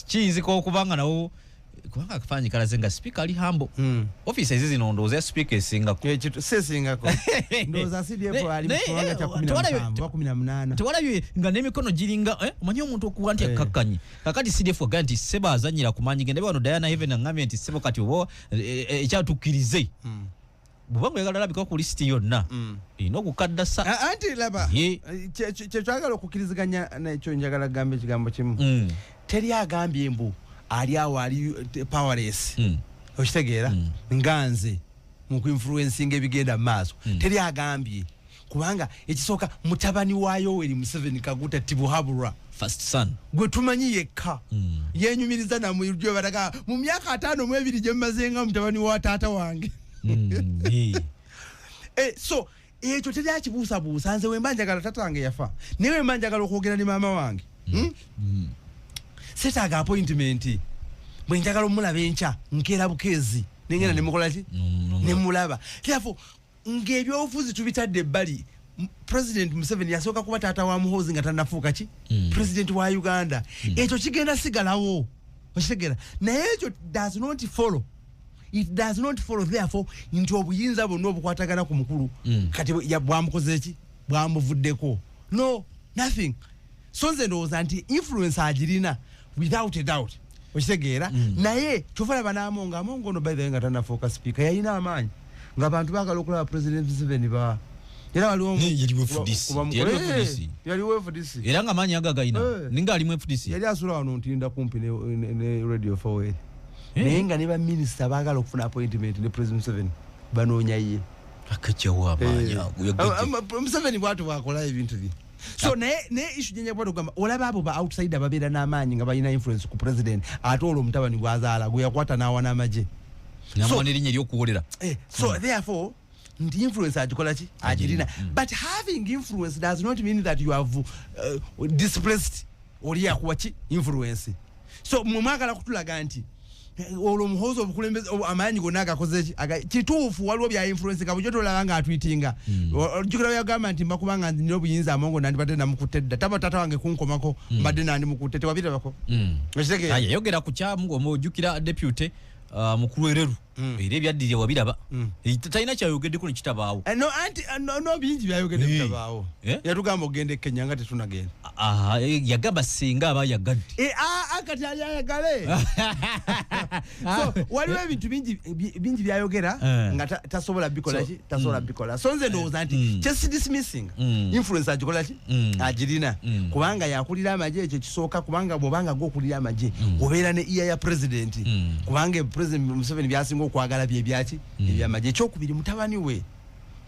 kiyinzika okubanga nawo kubanga akafaananyi kalaze nga speaker ali humble. Ofiisi ezi zino ndowooza ya speaker esingako. Sesingako. Ndowooza CDF ali mu kiwanga kya 17 oba 18. Tewalabye nga n'emikono giringa omanyi omuntu okuba nti akkakkanye. Kakati CDF agambye nti ssebo azannyira ku maanyi ge. Ndabye wano Diana Heaven aŋŋambye nti ssebo kati oba ekyatukkirize. Bw'oba ng'oyagala alabika ku lisiti yonna erina okukadda sa. Anti laba kye twagala okukkiriziganya nekyo njagala kugamba ekigambo kimu. Teri agambye mbu ali awo ali powerless. Okitegeera? Nga nze mu kuinfluencinga ebigenda mu maaso. Teri agambye kubanga ekisooka mutabani wa Yoweri Museveni Kaguta Tibuhaburwa first son gwe tumanyi yekka yenyumiriza namwe bataga mu myaka 52 gye mmaze nga mutabani wa taata wange. So ekyo teri akibuusabuusa. Nze wemba njagala taata wange yafa, naye wemba njagala okwogera ne maama wange setaaga appointment. Bwe njagala omulaba enkya nkeera bukeezi nengenda nemukola ki? Nemulaba. Therefore ng'ebyobufuzi tubitadde ebbali. President Museveni yasooka kuba taata wa Muhoozi nga tannafuuka ki? President wa Uganda. Ekyo kigenda sigalawo. Okitegeera? Naye ekyo does not follow. It does not follow therefore nti obuyinza bwonna obukwatagana ku mukulu kati bwamukoze ki? Bwamuvuddeko. No, nothing. So nze ndowooza nti influence agirina without a doubt. Okitegeera? Naye kyova laba n'Amongo. Amongo ono by the way nga tannafuuka speaker yalina amaanyi ng'abantu baagala okulaba President Museveni ba era waliwo yaliwo FDC era nga amaanyi ago agayina ninga alimu FDC. Yali asula wano ntinda kumpi ne Radio 4 naye nga ne baminisita baagala okufuna appointment ne President Museveni banoonya ye. Akajjawo amaanyi ago. Museveni bw'atyo bw'akola ebintu bye. So naye issue gye njagala okugamba olaba abo ba outsider babeera n'amaanyi nga balina influence ku president ate olwo omutabani gw'azaala gwe yakwata n'awa n'amagye. Namuwa n'erinnya ery'okuwolera. So therefore nti influence agikola ki? Agirina. But having influence does not mean that you have displaced oli yakuwa ki? Influence. So mwe mwagala kutulaga nti Olwo Muhoozi obukulembeze, amaanyi gonna agakoze ki? Kituufu waliwo bya influence nga bulijjo tolaba nga atweetinga. Ojjukira yagamba nti mbakubanga nina obuyinza Amongo nandibadde namukutte dda, taba taata wange kunkomako, mbadde nandimukutte, tewabirabako. Okitegeera? Aye, yayogera ku kyamu, ojjukira deputy mukulu Ereru, era ebyaddirira wabiraba. Talina kyayogeddeko ne kitabaawo. No, anti no, bingi byayogedde bitabaawo. Yatugamba okugenda e Kenya nga tetunagenda. Yagamba singa aba ayagadde. Kati ali ayagale. So waliwo ebintu bingi bingi byayogera nga tasobola bikola ki, tasobola bikola. So nze ndowooza nti kyesi dismissing influence agikola ki, agirina, kubanga yakulira amagye. Ekyo kisooka, kubanga bw'obanga gwokulira amagye obeera ne ear ya president, kubanga President Museveni byasinga okwagala bye byaki, ebyamagye. Ekyokubiri, mutabani we,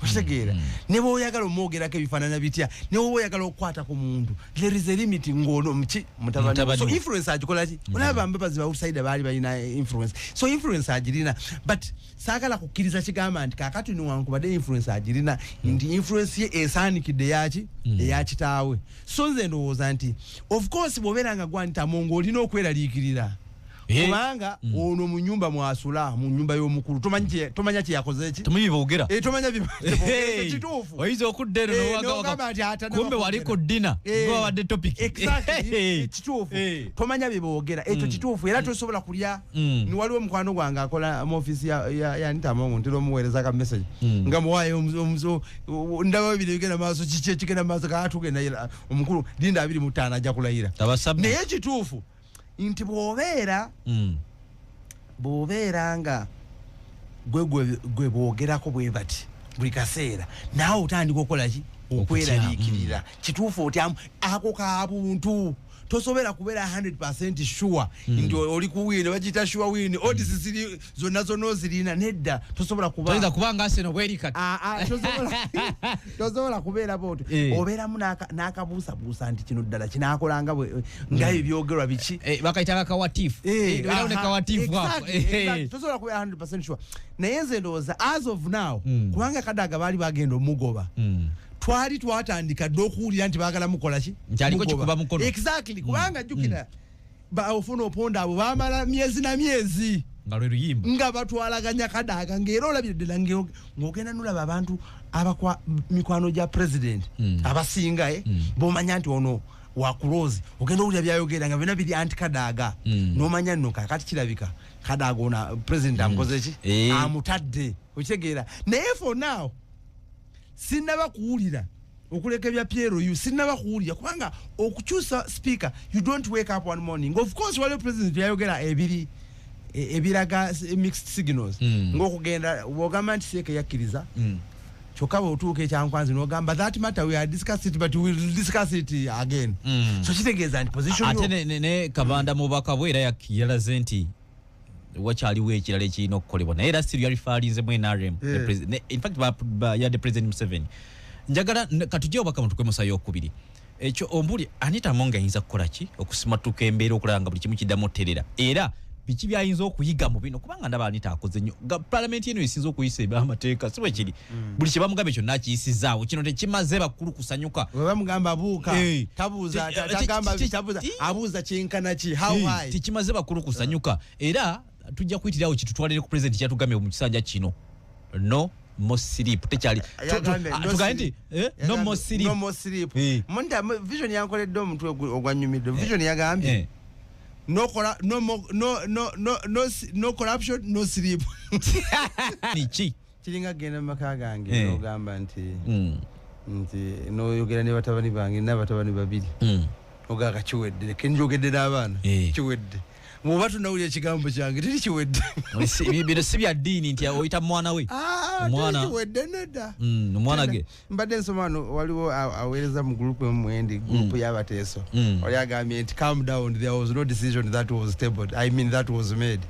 okitegeera? Ne bwoyagala omwogerako ebifaanana bitya, ne bwoba oyagala okukwata ku muntu, there is a limit ng'ono muki, mutabani we. Mutabani So we. influence agikola ki, olaba Mbabazi, ba outsider baali balina influence, so influence agirina, but saagala kukkiriza kigamba nti kakati newankubadde influence agirina, nti influence ye esaanikidde yaki, eya kitaawe. So nze ndowooza nti of course bw'obeera nga gwanitamu ng'olina okweraliikirira, kubanga ono mu nyumba mwasula, mu nyumba y'omukulu, tomanya kye yakoze ki. Tomanyi boogera. Tomanya kituufu. Oyinza okudda eno n'ogamba nti ata kumbe wali ku dinner, nga wabadde topic. Exactly. Kituufu. Tomanya bye boogera, ekyo kituufu, era tosobola kulya. Ni waliwo mukwano gwange akola mu office ya Anita Amongo, ntera omuweereza ka message nga muwaayo ndabayo bino ebigenda maaso, kiki ekigenda maaso, kaatugenda omukulu linda 25 ajja kulayira. Tabasabye. Naye kituufu nti bw'obeera nga gwe boogerako bwe bati buli kaseera, naawe otandika okukola ki? Okweraliikirira. Kituufu otyamu ako ka buntu, tosobola kubeera 100% sure nti oli ku win, bagiyita sure win, odds ziri zonna zonna ozirina. Nedda, tosobola kuba. Toyinza kuba nga Arsenal bweri kati. Tosobola kubeera bw'otyo. Obeeramu n'akabuusabuusa nti kino ddala kinaakola nga nga ebyogerwa biki. Bakayita nga kawatifu. Obeerawo ne kawatifu ako. Tosobola kubeera 100% sure. Naye nze ndowooza as of now, kubanga Kadaga baali bagenda omugoba, twali twatandika dda okuwulira nti baagala mukola ki? Nti aliko Mugoba. kikuba mukono. Exactly. Kubanga jjukira, ofuna Opondo abo baamala myezi na myezi nga lwe luyimba nga batwalaganya Kadaga, ng'era olabye ddala ng'ogenda nolaba abantu abakwa mikwano gya president abasinga, bomanya nti ono wa close, ogenda owulira byayogera nga byonna biri anti Kadaga, n'omanya nno kaakati kirabika Kadaga ono president amukoze ki? Amutadde, okitegeera? Naye for now sinnaba kuwulira okuleka ebya PLU, sinnaba kuwulira, kubanga okukyusa speaker, you don't wake up one morning. Of course waliwo president yayogera ebiri ebiraga mixed signals, ng'okugenda bw'ogamba nti seeke yakkiriza, kyokka bw'otuuka ekyankwanzi n'ogamba that matter we are discuss it, but we will discuss it again. So kitegeeza nti position Ate ne Kabanda mu bubaka bwe era yalaze nti wakyaliwo ekirala ekirina okukolebwa, naye era still yalifaalinze mu NRM. In fact, yadde President Museveni. Njagala katujje obubaka mutukwe mu ssaawa eyokubiri. Ekyo ombuli Anita Among ayinza kukola ki okusimatuka embeera okulaba nga buli kimu kiddamu oterera, era biki byayinza okuyiga mu bino? Kubanga ndaba Anita akoze nnyo. Palamenti eno esinza okuyisa ebyamateeka, si bwe kiri? Buli kye bamugambye kyonna akiyisizaawo. Kino tekimaze bakulu kusanyuka. Bwe bamugamba buuka, tabuuza, tagamba tabuuza, abuuza kyenkana ki, how high? Tekimaze bakulu kusanyuka, era tujja kuyitirawo kitutwalire ku president kyatugambye mu kisanja kino, no more sleep. Tekyali. Yagambye, no Tugambe nti, sleep. no Yagambye, more sleep. no more sleep. Munda, vision yankoledde omutwe ogwanyumidde. Vision yagambye, no no more, no, no, no, no, no corruption, no sleep. Niki? Kiringa genda mu maka gange, n'ogamba nti, nti n'oyogera ne batabani bange, n'abatabani babiri. Ogamba kiwedde, leka njogedde n'abaana. Kiwedde. Bw'oba tonawulira ekigambo kyange, teri kiwedde. Bino si bya ddiini nti oyita mwana we. Omwana. Teri kiwedde, nedda. Omwana ge. Mbadde nsoma wano, waliwo aweereza mu group emu mwendi, group y'abateeso. Wali agambye nti calm down, there was no decision that was tabled. I mean that was made.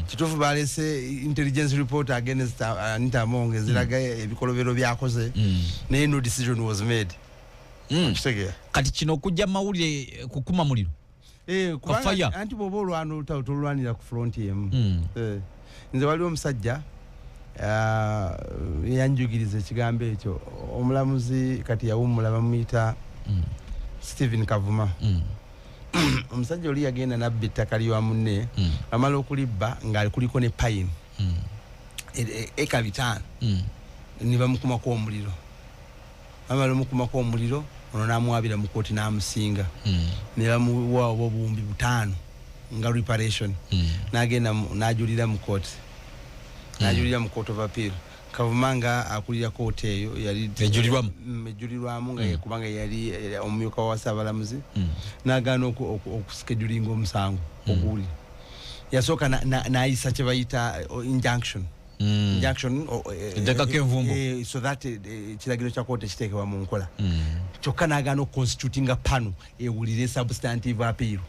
Kituufu balese intelligence report against Anita Among eziraga ebikolobero byakoze. Naye no decision was made. Okitegeera? Kati kino okujja mu mawulire kukuma muliro. Kubanga Fire. anti bw'oba olwana olutalo tolwanira ku front emu. Nze waliwo omusajja, yanjugiriza ekigambo ekyo, omulamuzi kati yawummula, bamuyita Stephen Kavuma. Omusajja oli yagenda nabba ettaka lya munne, amala okulibba nga kuliko ne pine eka 5, ne bamukumako omuliro. Amala omukumako omuliro ono n'amuwabira mu kooti n'amusinga, ne bamuwa obuwumbi 5 nga reparation. N'agenda n'ajulira mu kooti, n'ajulira mu Court of Appeal. Kavuma nga akulira kooti eyo yali Ejulirwamu. Ejulirwamu nga kubanga yali omumyuka wa ssaabalamuzi, n'agaana okuschedulinga omusango oguwulira. Yasooka n'ayisa kye bayita injunction. Injunction Etteekako envumbo. So that ekiragiro kya kooti kiteekebwa mu nkola. Kyokka n'agaana okuconstitutinga panel ewulire substantive appeal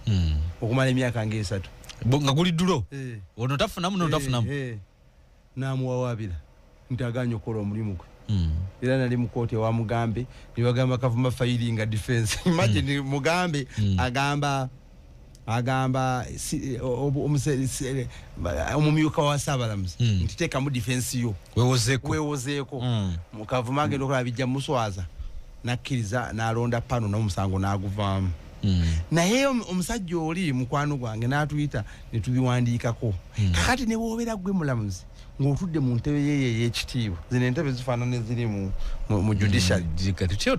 okumala emyaka ng'esatu. Nga guli ddulo, ono tafunamu nono tafunamu. N'amuwawaabira nti agaanye okukola omulimu gwe. Era nali mu kooti ewa Mugambe ne bagamba Kavuma filing defense. Imagine, Mugambe agamba omumyuka wa ssaabalamuzi nti teekamu defense yo, wewozeeko. Wewozeeko. Mukavuma agenda okulaba bijja muswaza, nakkiriza n'alonda panel n'omusango n'aguvaamu. Naye omusajja oli mukwano gwange n'atuyita ne tubiwandiikako. Kakati ne bw'obeera gwe mulamuzi ng'otudde mu ntebe yeyo ey'ekitiibwa, zino entebe zifaanana eziri mu judiciary.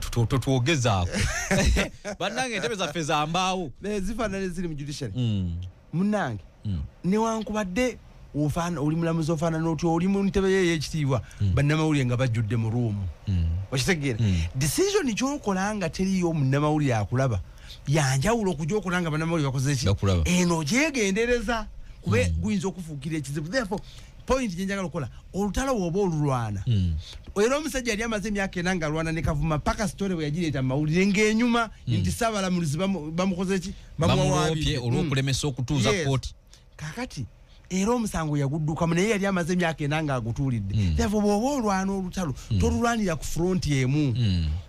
Totwogezaako bannange, entebe zaffe za mbaawo. Zifaanana eziri mu judiciary. Munnange, newankubadde oli mulamuzi ofaanana otyo, oli mu ntebe ye ey'ekitiibwa, bannamawulire nga bajjudde mu room, okitegeera? Decision kyokola nga teriyo munnamawulire akulaba yanjawulo okugyokola nga bannamawulire bakoze ki? Bakulaba. Eno ogyegendereza kuba guyinza okufuukira ekizibu. Therefore, point gyenjagala okukola, olutalo bw'oba olulwana, era omusajja yali amaze emyaka 4 ng'alwana ne Kavuma paka story bwe yagireeta mu mawulire ng'enyuma nti ssaabalamuzi bamukoze ki? Bamuloopye Bamuwawaabidde. olw'okulemesa okutuuza kooti. Kakati era omusango yaguddukamu, naye yali amaze emyaka 4 ng'agutuulidde. Therefore, bw'oba olwana olutalo, tolulwanira ku front emu,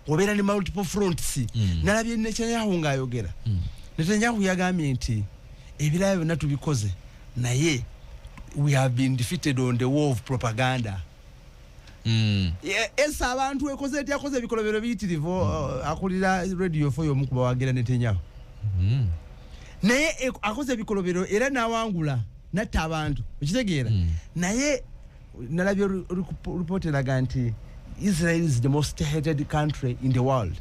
obeera ne multiple fronts. Nalabye Netanyahu ng'ayogera. Netanyahu yagambye nti ebirala byonna tubikoze, naye we have been defeated on the war of propaganda. Esa abantu ekoze etya? Akoze ebikolobero biyitirivu. Akulira Radio 4 y'omu ku bawagira Netanyahu. Naye akoze ebikolobero era n'awangula, natta abantu, okitegeera? Naye nalabye report eraga nti Israel is the most hated country in the world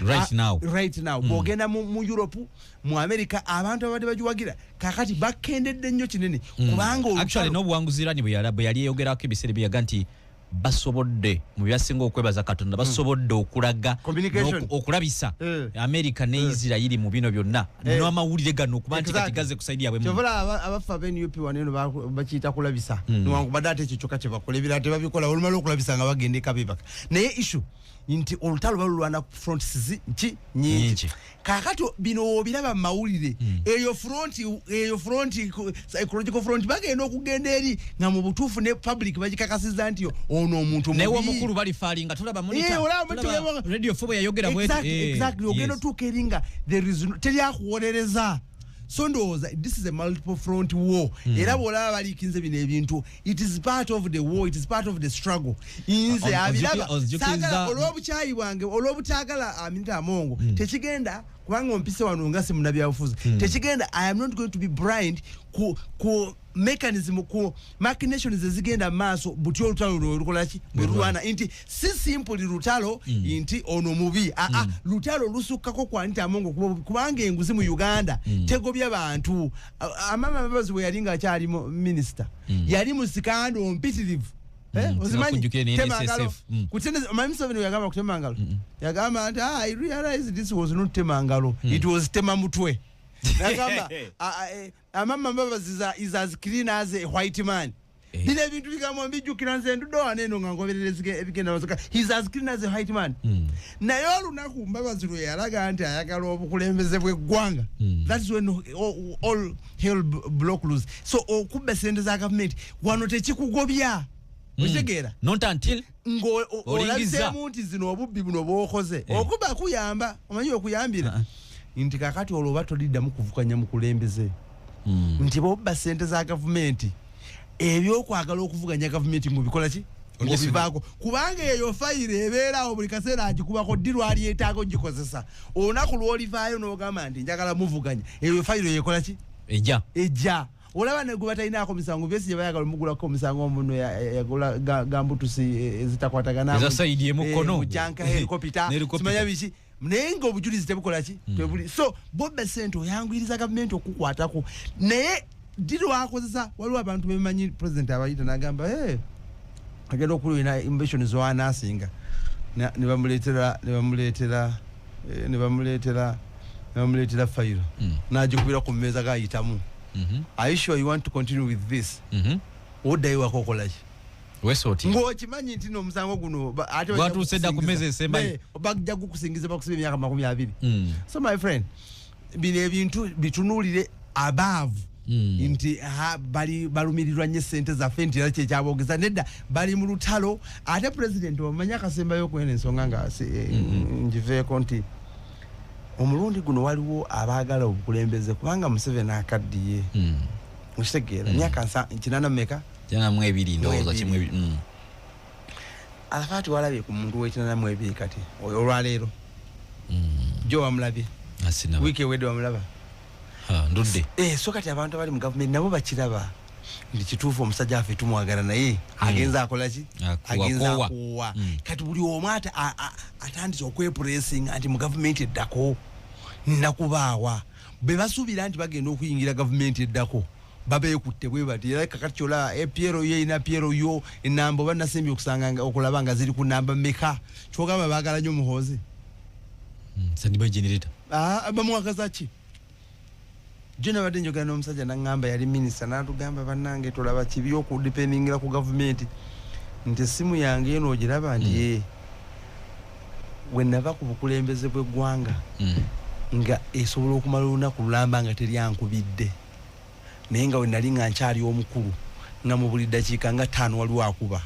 right now. Right now. Bw'ogenda mu Europe, mu America, abantu abadde bagiwagira kakati bakendedde nnyo kinene, kubanga Actually, n'obuwanguzi Irani bwe yali eyogerako ebiseera byeyaga nti basobodde mu byasinga okwebaza Katonda, basobodde okulaga Communication. okulabisa America ne Israeli mu bino byonna n'amawulire gano okuba nti kati gaze ku side yaabwe. Kyova abaffe aba NUP wano eno bakiyita kulabisa, newankubadde ate ekyo kyokka kyebakola, ebirala tebabikola. Olumala okulabisa nga bagenda eka bebaka. Naye issue nti olutalo balulwana ku fronts ki nyingi. Nyingi. Kakati bino obiraba mu mawulire, eyo front, eyo front, psychological front, bagenda okugenda eri nga mu butuufu ne public bagikakasiza nti ono omuntu Naye mubi. omukulu balifaalinga tulaba monitor, Olaba tulaba monitor, Radio 4 bwe yayogera bw'eti. Exactly, exactly. Ogenda otuuka eri nga there is no, teri akuwolereza. So ndowooza this is a multiple front war. Era bw'olaba baliikinze bino ebintu, it is part of the war, it is part of the struggle. Nze abiraba, saagala olw'obukyayi bwange, olw'obutaagala Anita Amongo, tekigenda kubanga ompise wano nga si munnabyabufuzi. Tekigenda, I am not going to be blind ku mechanism, ku machinations ezigenda maaso buti olutalo lwe lukola ki, bwe lulwana, nti si simply lutalo nti ono mubi. Aa, lutalo lusukkako kwa Anita Amongo kubanga enguzi mu Uganda tegobya bantu. Amama Mbabazi bwe yali ng'akyali minisita, yali mu scandal mpitirivu. Ozimanyi? Sinakujjukira ne Tema NSSF. ngalo. Omanyi Museveni yagamba kutema ngalo? Yagamba nti, I realized this was not tema ngalo. It was tema mutwe. Nagamba, Amama Mbabazi is as clean as a white man. Bino ebintu bigambo mbijjukira, nze ndudde wano eno nga ngoberera ebigenda maaso. He is as clean as a white man. Naye olunaku Mbabazi lwe yalaga nti ayagala obukulembeze bw'eggwanga, that's when all hell broke loose. So okubba sente za gavumenti wano tekikugobya, okitegeera? Not until Olingiza. Olabiseemu nti zino obubbi buno bw'okoze, okuba kuyamba, omanyi okuyambira nti kakati olwo oba toliddamu kuvuganya mukulembeze, nti bw'obba sente za gavumenti, ebyokwagala okuvuganya gavumenti mubikola ki? Obivaako, kubanga eyo fayiro ebeerawo buli kaseera, agikubako ddi lwalyetaaga ogikozesa. Olunaku lwolivaayo n'ogamba nti njagala muvuganya, eyo fayiro yekola ki? Ejja. Ejja. Olaba ne gwe batalinaako misango, Besigye bayagala omugulako omusango, omuno yagula gambutusi ezitakwatagana. Eza side y'emukono. Mujanka helicopter. Ne helicopter. Simanya biki, naye nga obujulizi tebukola ki? Tebuli. So boba sente oyanguyiriza gavumenti okukwatako, naye ddi lwakozesa? Waliwo abantu bemanyi, president abayita nagamba, "Hey, agenda okulina ambition zowanasinga." Ne bamuleetera fayiro, nagikubira ku mmeeza gayitamu. "Are you sure you want to continue with this?" Oddayo waka okolaki? Wesooti. Ng'okimanyi nti n'omusango guno ate bajja Gwatuuse dda ku mmeeza esembayo. Bajja gukusingiza, bakusiba emyaka 20. So my friend, bino ebintu bitunuulire abaavu nti ha, bali balumirirwa nnyo esente zaffe, nti era kyekyabogeza. Nedda, bali mu lutalo. Ate president omanyi akasembayo okwena ensonga nga ngiveeko nti omulundi guno waliwo abaagala obukulembeze, kubanga Museveni akaddiye. Okitegeera? Myaka 80 meka? 82 ndowooza. Mwebiri. Kimu ebiri. Alafaati walabye ku muntu w'82 kati oyo olwaleero jo wamulabye? Asinaba. Wiiki ewedde wamulaba? Ha, ndudde. So kati abantu abali mu gavumenti nabo bakiraba nti kituufu, omusajja waffe tumwagala, naye agenza akola ki? Agenza Akuwa. akuwa. Kati buli omu atandise okwepuresinga nti mu gavumenti eddako nakubaawa. Bwe basuubira nti bagenda okuyingira gavumenti eddako, babeekutte bwe bati. Era kakati kyolaba PLU erina PLU enamba oba nasembye okusanga okulaba nga ziri ku namba meka. Kyogamba baagala nnyo Muhoozi. Standby generator. Ah, bamwagaza ki? Jo nabadde njogera n'omusajja naŋŋamba, yali minisita, n'atugamba, "Bannange, tolaba kibi okudipendingira ku gavumenti, nti essimu yange eno ogiraba nti we nava ku bukulembeze bw'eggwanga nga esobola okumala olunaku lulamba nga teryankubidde, naye nga we nali nga nkyali omukulu, nga mu buli ddakiika nga 5 waliwo akuba.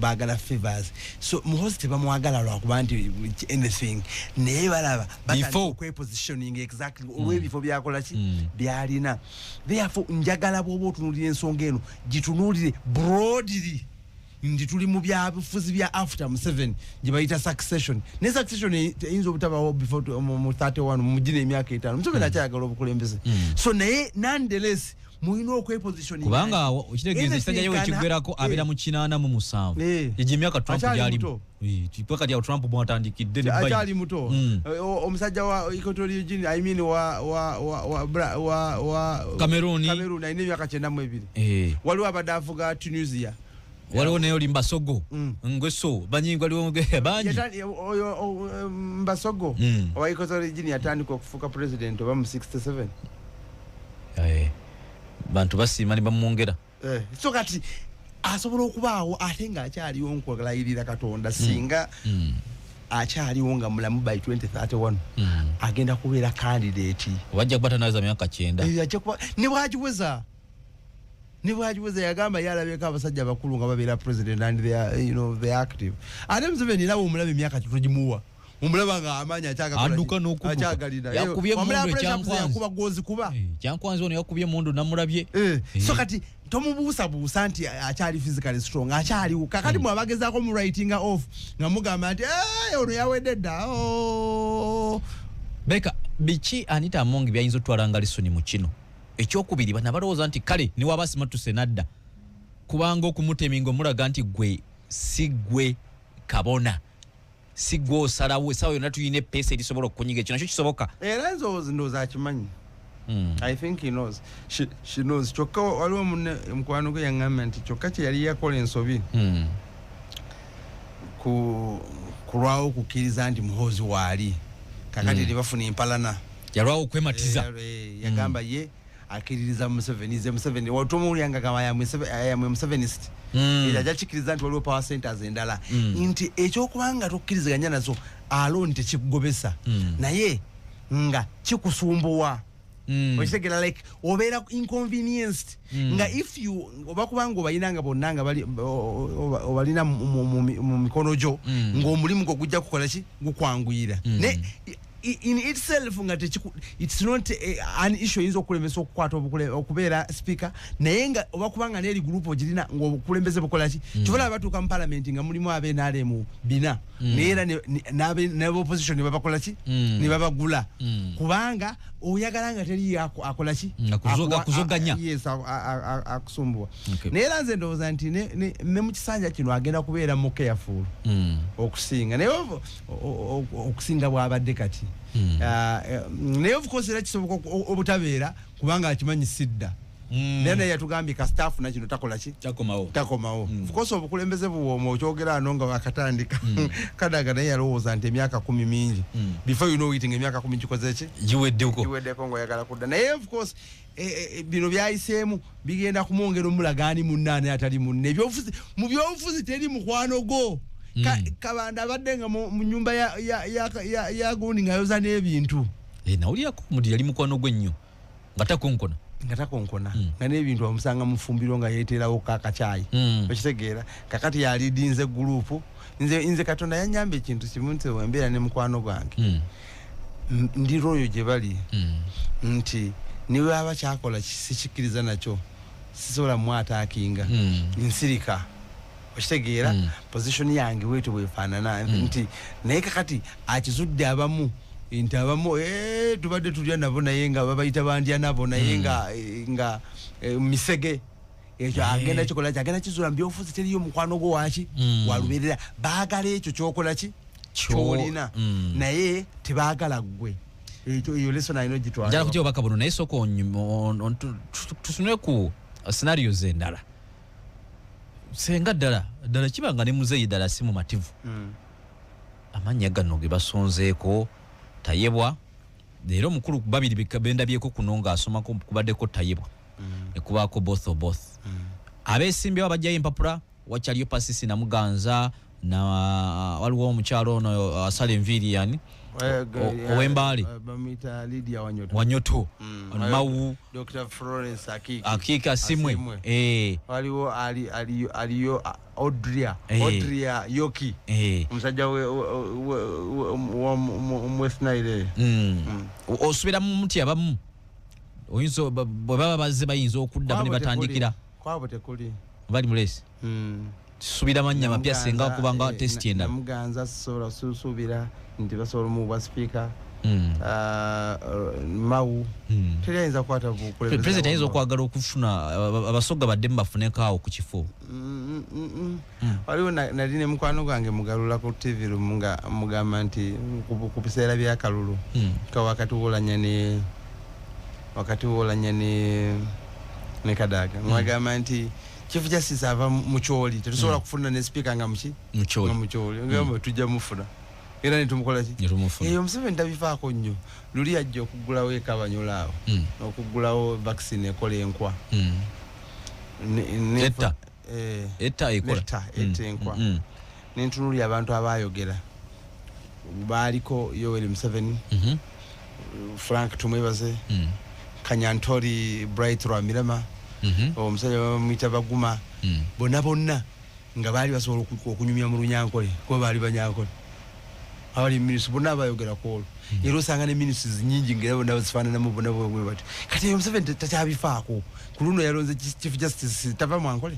Baagala favors." So Muhozi tebamwagala lwakuba nti anything, naye balaba batandika Bifo. okwepositioning, exactly, olw'ebifo byakola ki? Byalina. Therefore njagala bw'oba otunuulira ensonga eno, gitunuulire broadly nti tuli mu byabufuzi bya after Museveni, gye bayita succession. Ne succession eyinza obutabawo before mu 31, mugina emyaka 5 Museveni akyayagala obukulembeze. So naye nonetheless mulina okwepositioning. Kubanga okitegeeza ekisajja ye wekiggwerako abeera mu 87. Egyo emyaka Trump Akyali gyalimu. muto. Paka kati awo Trump mwatandikidde ne Biden. Akyali muto. Omusajja wa Equatorial Guinea, I mean wa wa wa wa Bra- wa wa Cameroon. Cameroon alina emyaka 92. Waliwo abadde avuga Tunisia. Waliwo naye oli Mbasogo. Ngweso banyi waliwo bangi. Oyo Mbasogo owa Equatorial Guinea yatandika okufuuka president oba mu 67. Bantu basiima ne bamwongera. So kati asobola okubaawo ate ng'akyaliwo. Nkulayirira Katonda, singa akyaliwo nga mulamu by 2031, agenda kubeera candidate. Obajja kuba tanaweza myaka 90. Ajja kuba ne bwagiweza, yagamba ye alabyeko abasajja abakulu nga babeera president and they are, they are active. Ate Museveni nawe omulaba, emyaka togimuwa, omulaba nga amaanyi akyagakola ki? Adduka n'okudduka. Akyagalina. Yakubye Wamulaba emmundu pressure ups, ekyankwanzi. yakuba gozi kuba. Kyankwanzi ono yakubye emundu namulabye. So kati tomubuusabuusa nti akyali physically strong, akyaliwo. Kakati mwabagezaako mu writing off nga mugamba nti, "Eh, ono yawedde dda." Oh. Beka biki Anita Among byayinza otwala nga lesson mu kino? Ekyokubiri, bana balowooza nti kale niwaba simatuse nadda, kubanga okumuteminga omulaga nti gwe si gwe kabona, si gwe osalawo, essaawa yonna tulina epeesa erisobola okukunyiga, ekyo nakyo kisoboka. Era nze ndowooza akimanyi. I think he knows. She knows. Kyokka waliwo munne mukwano gwe yaŋŋamba nti kyokka kye yali yakola ensobi ku kulwawo okukkiriza nti Muhoozi waali kakati tebafuna empalana. Yalwawo okwematiza. Yagamba ye akkiririza mu Museveni, ze Museveni tomuwulira nga gamba yamwe Musevenist. Ajja kikkiriza nti waliwo power centers endala, nti ekyokubanga tokkiriziganya nazo alone tekikugobesa, naye nga kikusumbuwa. Okitegera? Like obeera inconvenienced nga if you oba kubanga obalina nga bonna nga bali obalina mu mikono gyo, ng'omulimu gwo gujja kukola ki? Gukwanguyira. Ne In itself nga it's not an issue eyinza okulemesa okukwata okubeera speaker, naye nga oba kubanga n'eri group ogirina ng'obukulembeze bukola ki. Kibola batuuka mu parliament nga mulimu ab'NRM bina, naye era n'ab'opposition ne babakola ki, ne babagula, kubanga oyagala nga teri akola ki, Akuzoganya. Yes, akusumbuwa. Naye era nze ndowooza nti ne mu kisanja kino agenda kubeera mu careful okusinga, naye okusinga bw'abadde kati. Naye of course era kisoboka obutabeera, kubanga akimanyi sidda. Naye yatugambye ka staff na kino takola ki, takomawo, takomawo. Of course obukulembeze buwooma, okyogera ano nga wakatandika. Kadaga naye yalowooza nti emyaka 10 mingi. Before you know it, nga emyaka 10 gikoze ki, giweddeko, giweddeko, ng'oyagala kudda. Naye of course bino byayiseemu bigenda kumwongera omulagaani munnaane atali munne. Ebyobufuzi, mu byobufuzi teri mukwano gwo. Kabanda abadde nga mu nyumba ya gundi ng'ayoza n'ebintu. Nawulirako muti yali mukwano gwe nnyo nga takonkona. Nga takonkona, nga n'ebintu amusanga mu ffumbiro nga yeeterawo kakacaayi. Okitegeera? Kakati yalidinze gurupu. Nze Katonda yannyamba ekintu kimu, nti wembeera ne mukwano gwange, ndi royo gye bali, nti ne bwaba kyakola sikikkiriza nakyo, sisobola mwataakinga, nsirika. Okitegeera? Position yange bwetyo bwefaanana, nti naye kakati akizudde abamu nti abamu tubadde tulya nabo, naye nga babayita bandya nabo, naye nga misege ekyo agenda kikola ki, agenda kizuula. Mu byobufuzi teriyo mukwano gwo waki walubeerera. Baagala ekyo kyokola ki, kyolina, naye tebaagala ggwe. Ekyo eyo lesson alina ogitwala. Njala kutya obubaka buno, naye sooka tutunule ku scenarios endala. Senga ddala ddala kiba nga ne muzeeyi ddala si mumativu, amannya gano ge basonzeeko Tayebwa leero omukulu babiri bendabyeko kuno ng'asomako, kubaddeko Tayebwa, ne kubaako Both Oboth. Abeesimbyewo abajjayo empapula wakyaliyo Pasisi Namuganza, na waliwo omukyalo ono asala enviiri, yani ow'Embaale. Bamuyita Lydia Wanyoto. Wanyoto. Mawu. Dr Florence Akiki. Akiki Asimwe. Asimwe. Waliwo aliyo Odria. Odria Yoki. Omusajja wa West Nile. Osubira mu muti abamu oyinza bwe baba bazze bayinza okuddamu ne Kwabo tekuli. batandikira. Kwabo tekuli. Bali mulesi. Subira mannya mapya senga kubanga test endala. Namuganza sisobola susuubira nti basobola omuwa speaker. Mawu. Teri ayinza kukwata bukulembeze. President ayinza okwagala okufuna abasoga baddemu bafuneko awo ku kifo. Waliwo nali ne mukwano gwange Mugalula ku TV lumu nga mugamba nti ku biseera by'akalulu, ka wakati wolanya ne, wakati wolanya ne Kadaga. Mwagamba nti Chief Justice ava mu Choli, tetusobola kufuna ne speaker nga muki? Mu Choli. Nga mu Choli. Ngamba tujja mufuna. Era ne tumukola ki? Ne tumufuna. Eyo Museveni tabifaako nnyo. Luli ajja okuggulawo e Kabanyola awo. Okuggulawo vaccine ekola enkwa. Etta. Etta ekola. Etta, etta enkwa. Ne ntunuulira abantu abaayogera. Baaliko Yoweri Museveni, Frank Tumwebaze, Kanyantori Bright Rwamirama, omusajja bamuyita Baguma. Bonna bonna nga baali basobola okunyumya mu Lunyankole, kuba baali Banyankole. Abali minisitule bonna abayogera ku olwo. Era osanga ne ministries nnyingi ng'era bonna bazifaananamu bonna bwe batyo. Kati eyo Museveni takyabifaako. Ku luno yalonze Chief Justice tava Mwankole.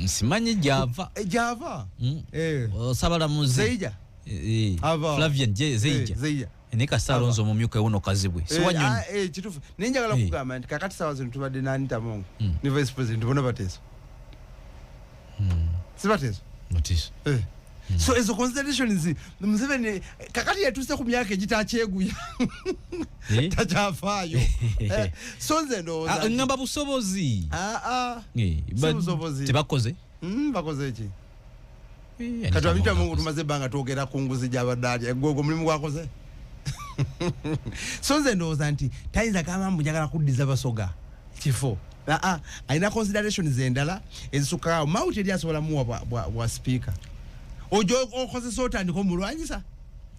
Simanyi gy'ava. Gy'ava. Osabalamuzi. Zeija. Ava. Flavian Zeija. Zeija. Naye kasita alonze omumyuka wuno Kazibwe. Si Wanyonyi. Kituufu. Naye njagala kugamba nti kakati saawa zino tubadde na Anita Among ne Vice President bonna bateesa. Si bateesa? Bateesa. So ezo considerations Museveni kakati yatuuse ku myaka egitakyeguya. Takyafaayo. So nze ndowooza nti Ngamba busobozi. Si busobozi. Tebakoze? Bakoze ki? Anita Kati Anita Among Among akoze. tumaze ebbanga twogera ku nguzi gy'abadde alya. Gwe ogwo omulimu gwakoze? So nze ndowooza nti tayinza gamba mbu njagala kuddiza Basoga kifo. Alina considerations endala ezisukkawo. Mao teri asobola muwa bwa speaker. Ojo okozesa otandika omulwanyisa.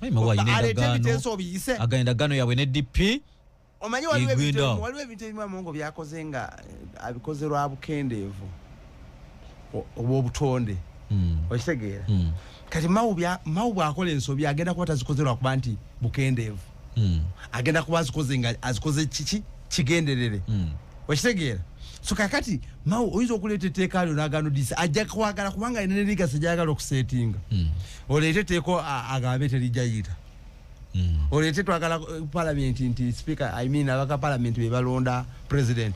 Ayi, Mao alina Aleete endagaano. ebiteeso obiyise. Agenda endagaano yaabwe ne DP. Omanyi Igwinda. waliwo ebintu ebimu Amongo byakoze nga abikoze lwa bukendeevu obw'obutonde. Okitegeera? Kati Mao bw'akola ensobi, agenda kuba tazikoze lwakuba nti bukendeevu, agenda kuba azikoze nga azikoze kiki kigenderere. Okitegeera? So kakati Mao oyinza okuleeta etteeka lyo n'agaana odisa, ajja kwagala kubanga alina ne legacy gy'ayagala okusetinga. Oleete etteeka agambe terijja yita. Oleete twagala parliament nti speaker, I mean abaka parliament be balonda president.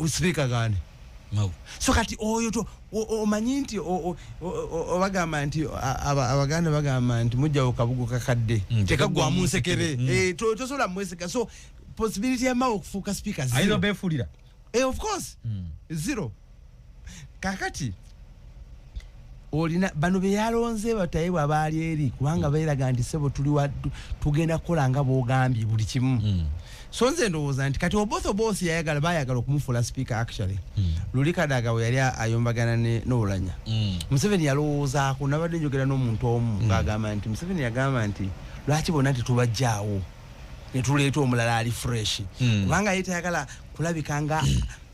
Speaker gane. So kati oyo to omanyi nti obagamba nti Abaganda bagamba nti mujjawo kabugo kakadde tekaggwamu nsekere. Tosobola mweseka. So possibility ya Mao okufuuka speaker zero. Ayinza obeefuulira. Of course. Zero. Kakati olina bano be yalonze batayebwa abaali eri kubanga beeraga nti ssebo tugenda kukola nga bw'ogambye buli kimu. So nze ndowooza nti kati Oboth Oboth yayagala, bayagala okumufuula speaker actually. Luli Kadaga we yali ayombagana n'Oulanyah. Museveni yalowoozaako, nabadde njogera n'omuntu omu ng'agamba nti Museveni yagamba nti lwaki bonna tetubajjaawo ne tuleeta omulala ali fresh, kubanga ye tayagala kulabika nga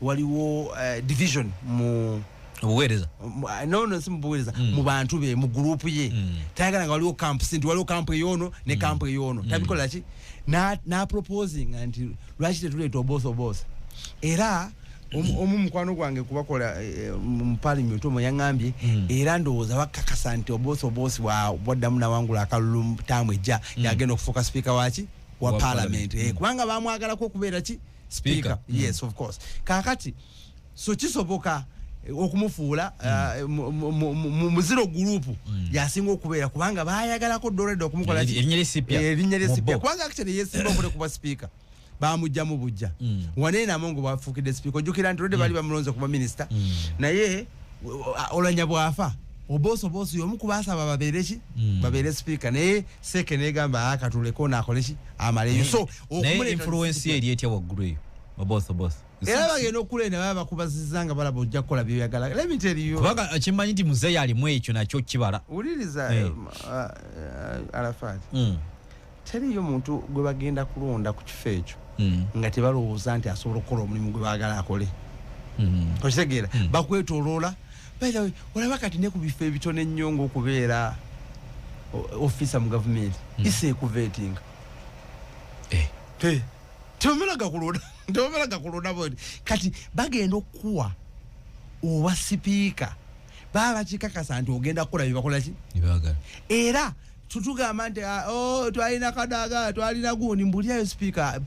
waliwo division mu obuweereza. No, si mu buweereza, mu bantu be, mu group ye. Tayagala nga waliwo camp, nti waliwo camp ey'ono ne camp ey'ono. Tabikola ki na proposing nti lwaki tetuleeta Oboth Oboth. Era omu mukwano gwange kubakola mu parliament omwo yaŋŋambye, era ndowooza bakakasa nti Oboth Oboth bwaddamu nawangula akalulu taamu ejja, yagenda okufuuka speaker waki wa parliament, kubanga bamwagalako okubeera ki speaker. Yes, of course. Kakati so kisoboka okumufuula muziro group yasinga okubeera, kubanga bayagalako Doredo okumukola erinnya lyesipya, kubanga actually yesimba okule kuba speaker bamujjamu bujja. Wanene Amongo bafuukidde speaker, ojjukira nti Rodde bali bamulonze kuba minister, naye Oulanyah bw'afa Oboth Oboth y'omu ku baasaba babeere ki babeere speaker, naye Seke negamba akatuleko naakole ki amaleyo. So naye influence ye eri etya waggulu eyo Oboth Oboth? Era bagenda okulenda baba bakubazizza nga balaba ojja kukola byoyagala. Let me tell you, kubanga kimanyi nti muzeeyi alimu ekyo nakyo kibala. Wuliriza, Arafat, teriyo muntu gwe bagenda kulonda ku kifo ekyo nga tebalowooza nti asobola okukola omulimu gwe baagala akole. Okitegeera? Bakwetooloola. By the way, olaba kati ne ku bifo ebitono ennyo ng'okubeera officer mu gavumenti, isa ekuvetinga. Tebamala gakulonda, tebamala gakulonda bweti. Kati bagenda okukuwa oba sipiika baba bakikakasa nti ogenda kukola bye bakola ki era tutugamba nti twalina Kadaga, twalina gundi, mbulyayo sipiika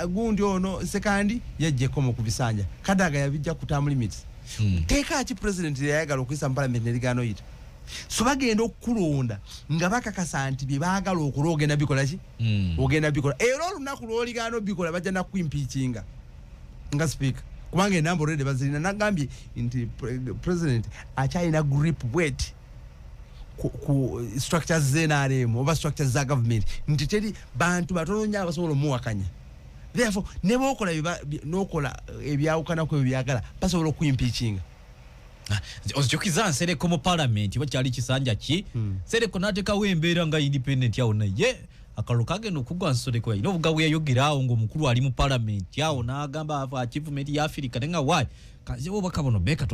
gundi ono Sekandi yajjeko mu kubisanja. Kadaga yabijja ku term limits. Teeka ki president yayagala okuyisa mu parliament nerigaana oyita. So bagenda okukulonda nga bakakasa nti bye baagala okola ogenda bikola ki, ogenda bikola. Era olunaku lw'oligaana obikola bajja nakuimpeachinga nga speaker, kubanga enamba already bazirina. Nagambye nti president akyalina grip bweti ku structures z'NRM oba structures za government, nti teri bantu batono nnyo abasobola omuwakanya. Therefore ne bookola n'okola ebyawukanako ebyo byagala, basobola okuimpeachinga. Ozijukiza Nsereko mu parliament bakyali kisanja ki, Nsereko n'ateekawo embeera nga independent awo, naye akalulu kagenda okugwa Nsereko yalina obugabu yayogera awo ng'omukulu ali mu parliament awo n'agamba achievement ya Africa, naye nga why kanze obubaka buno beka.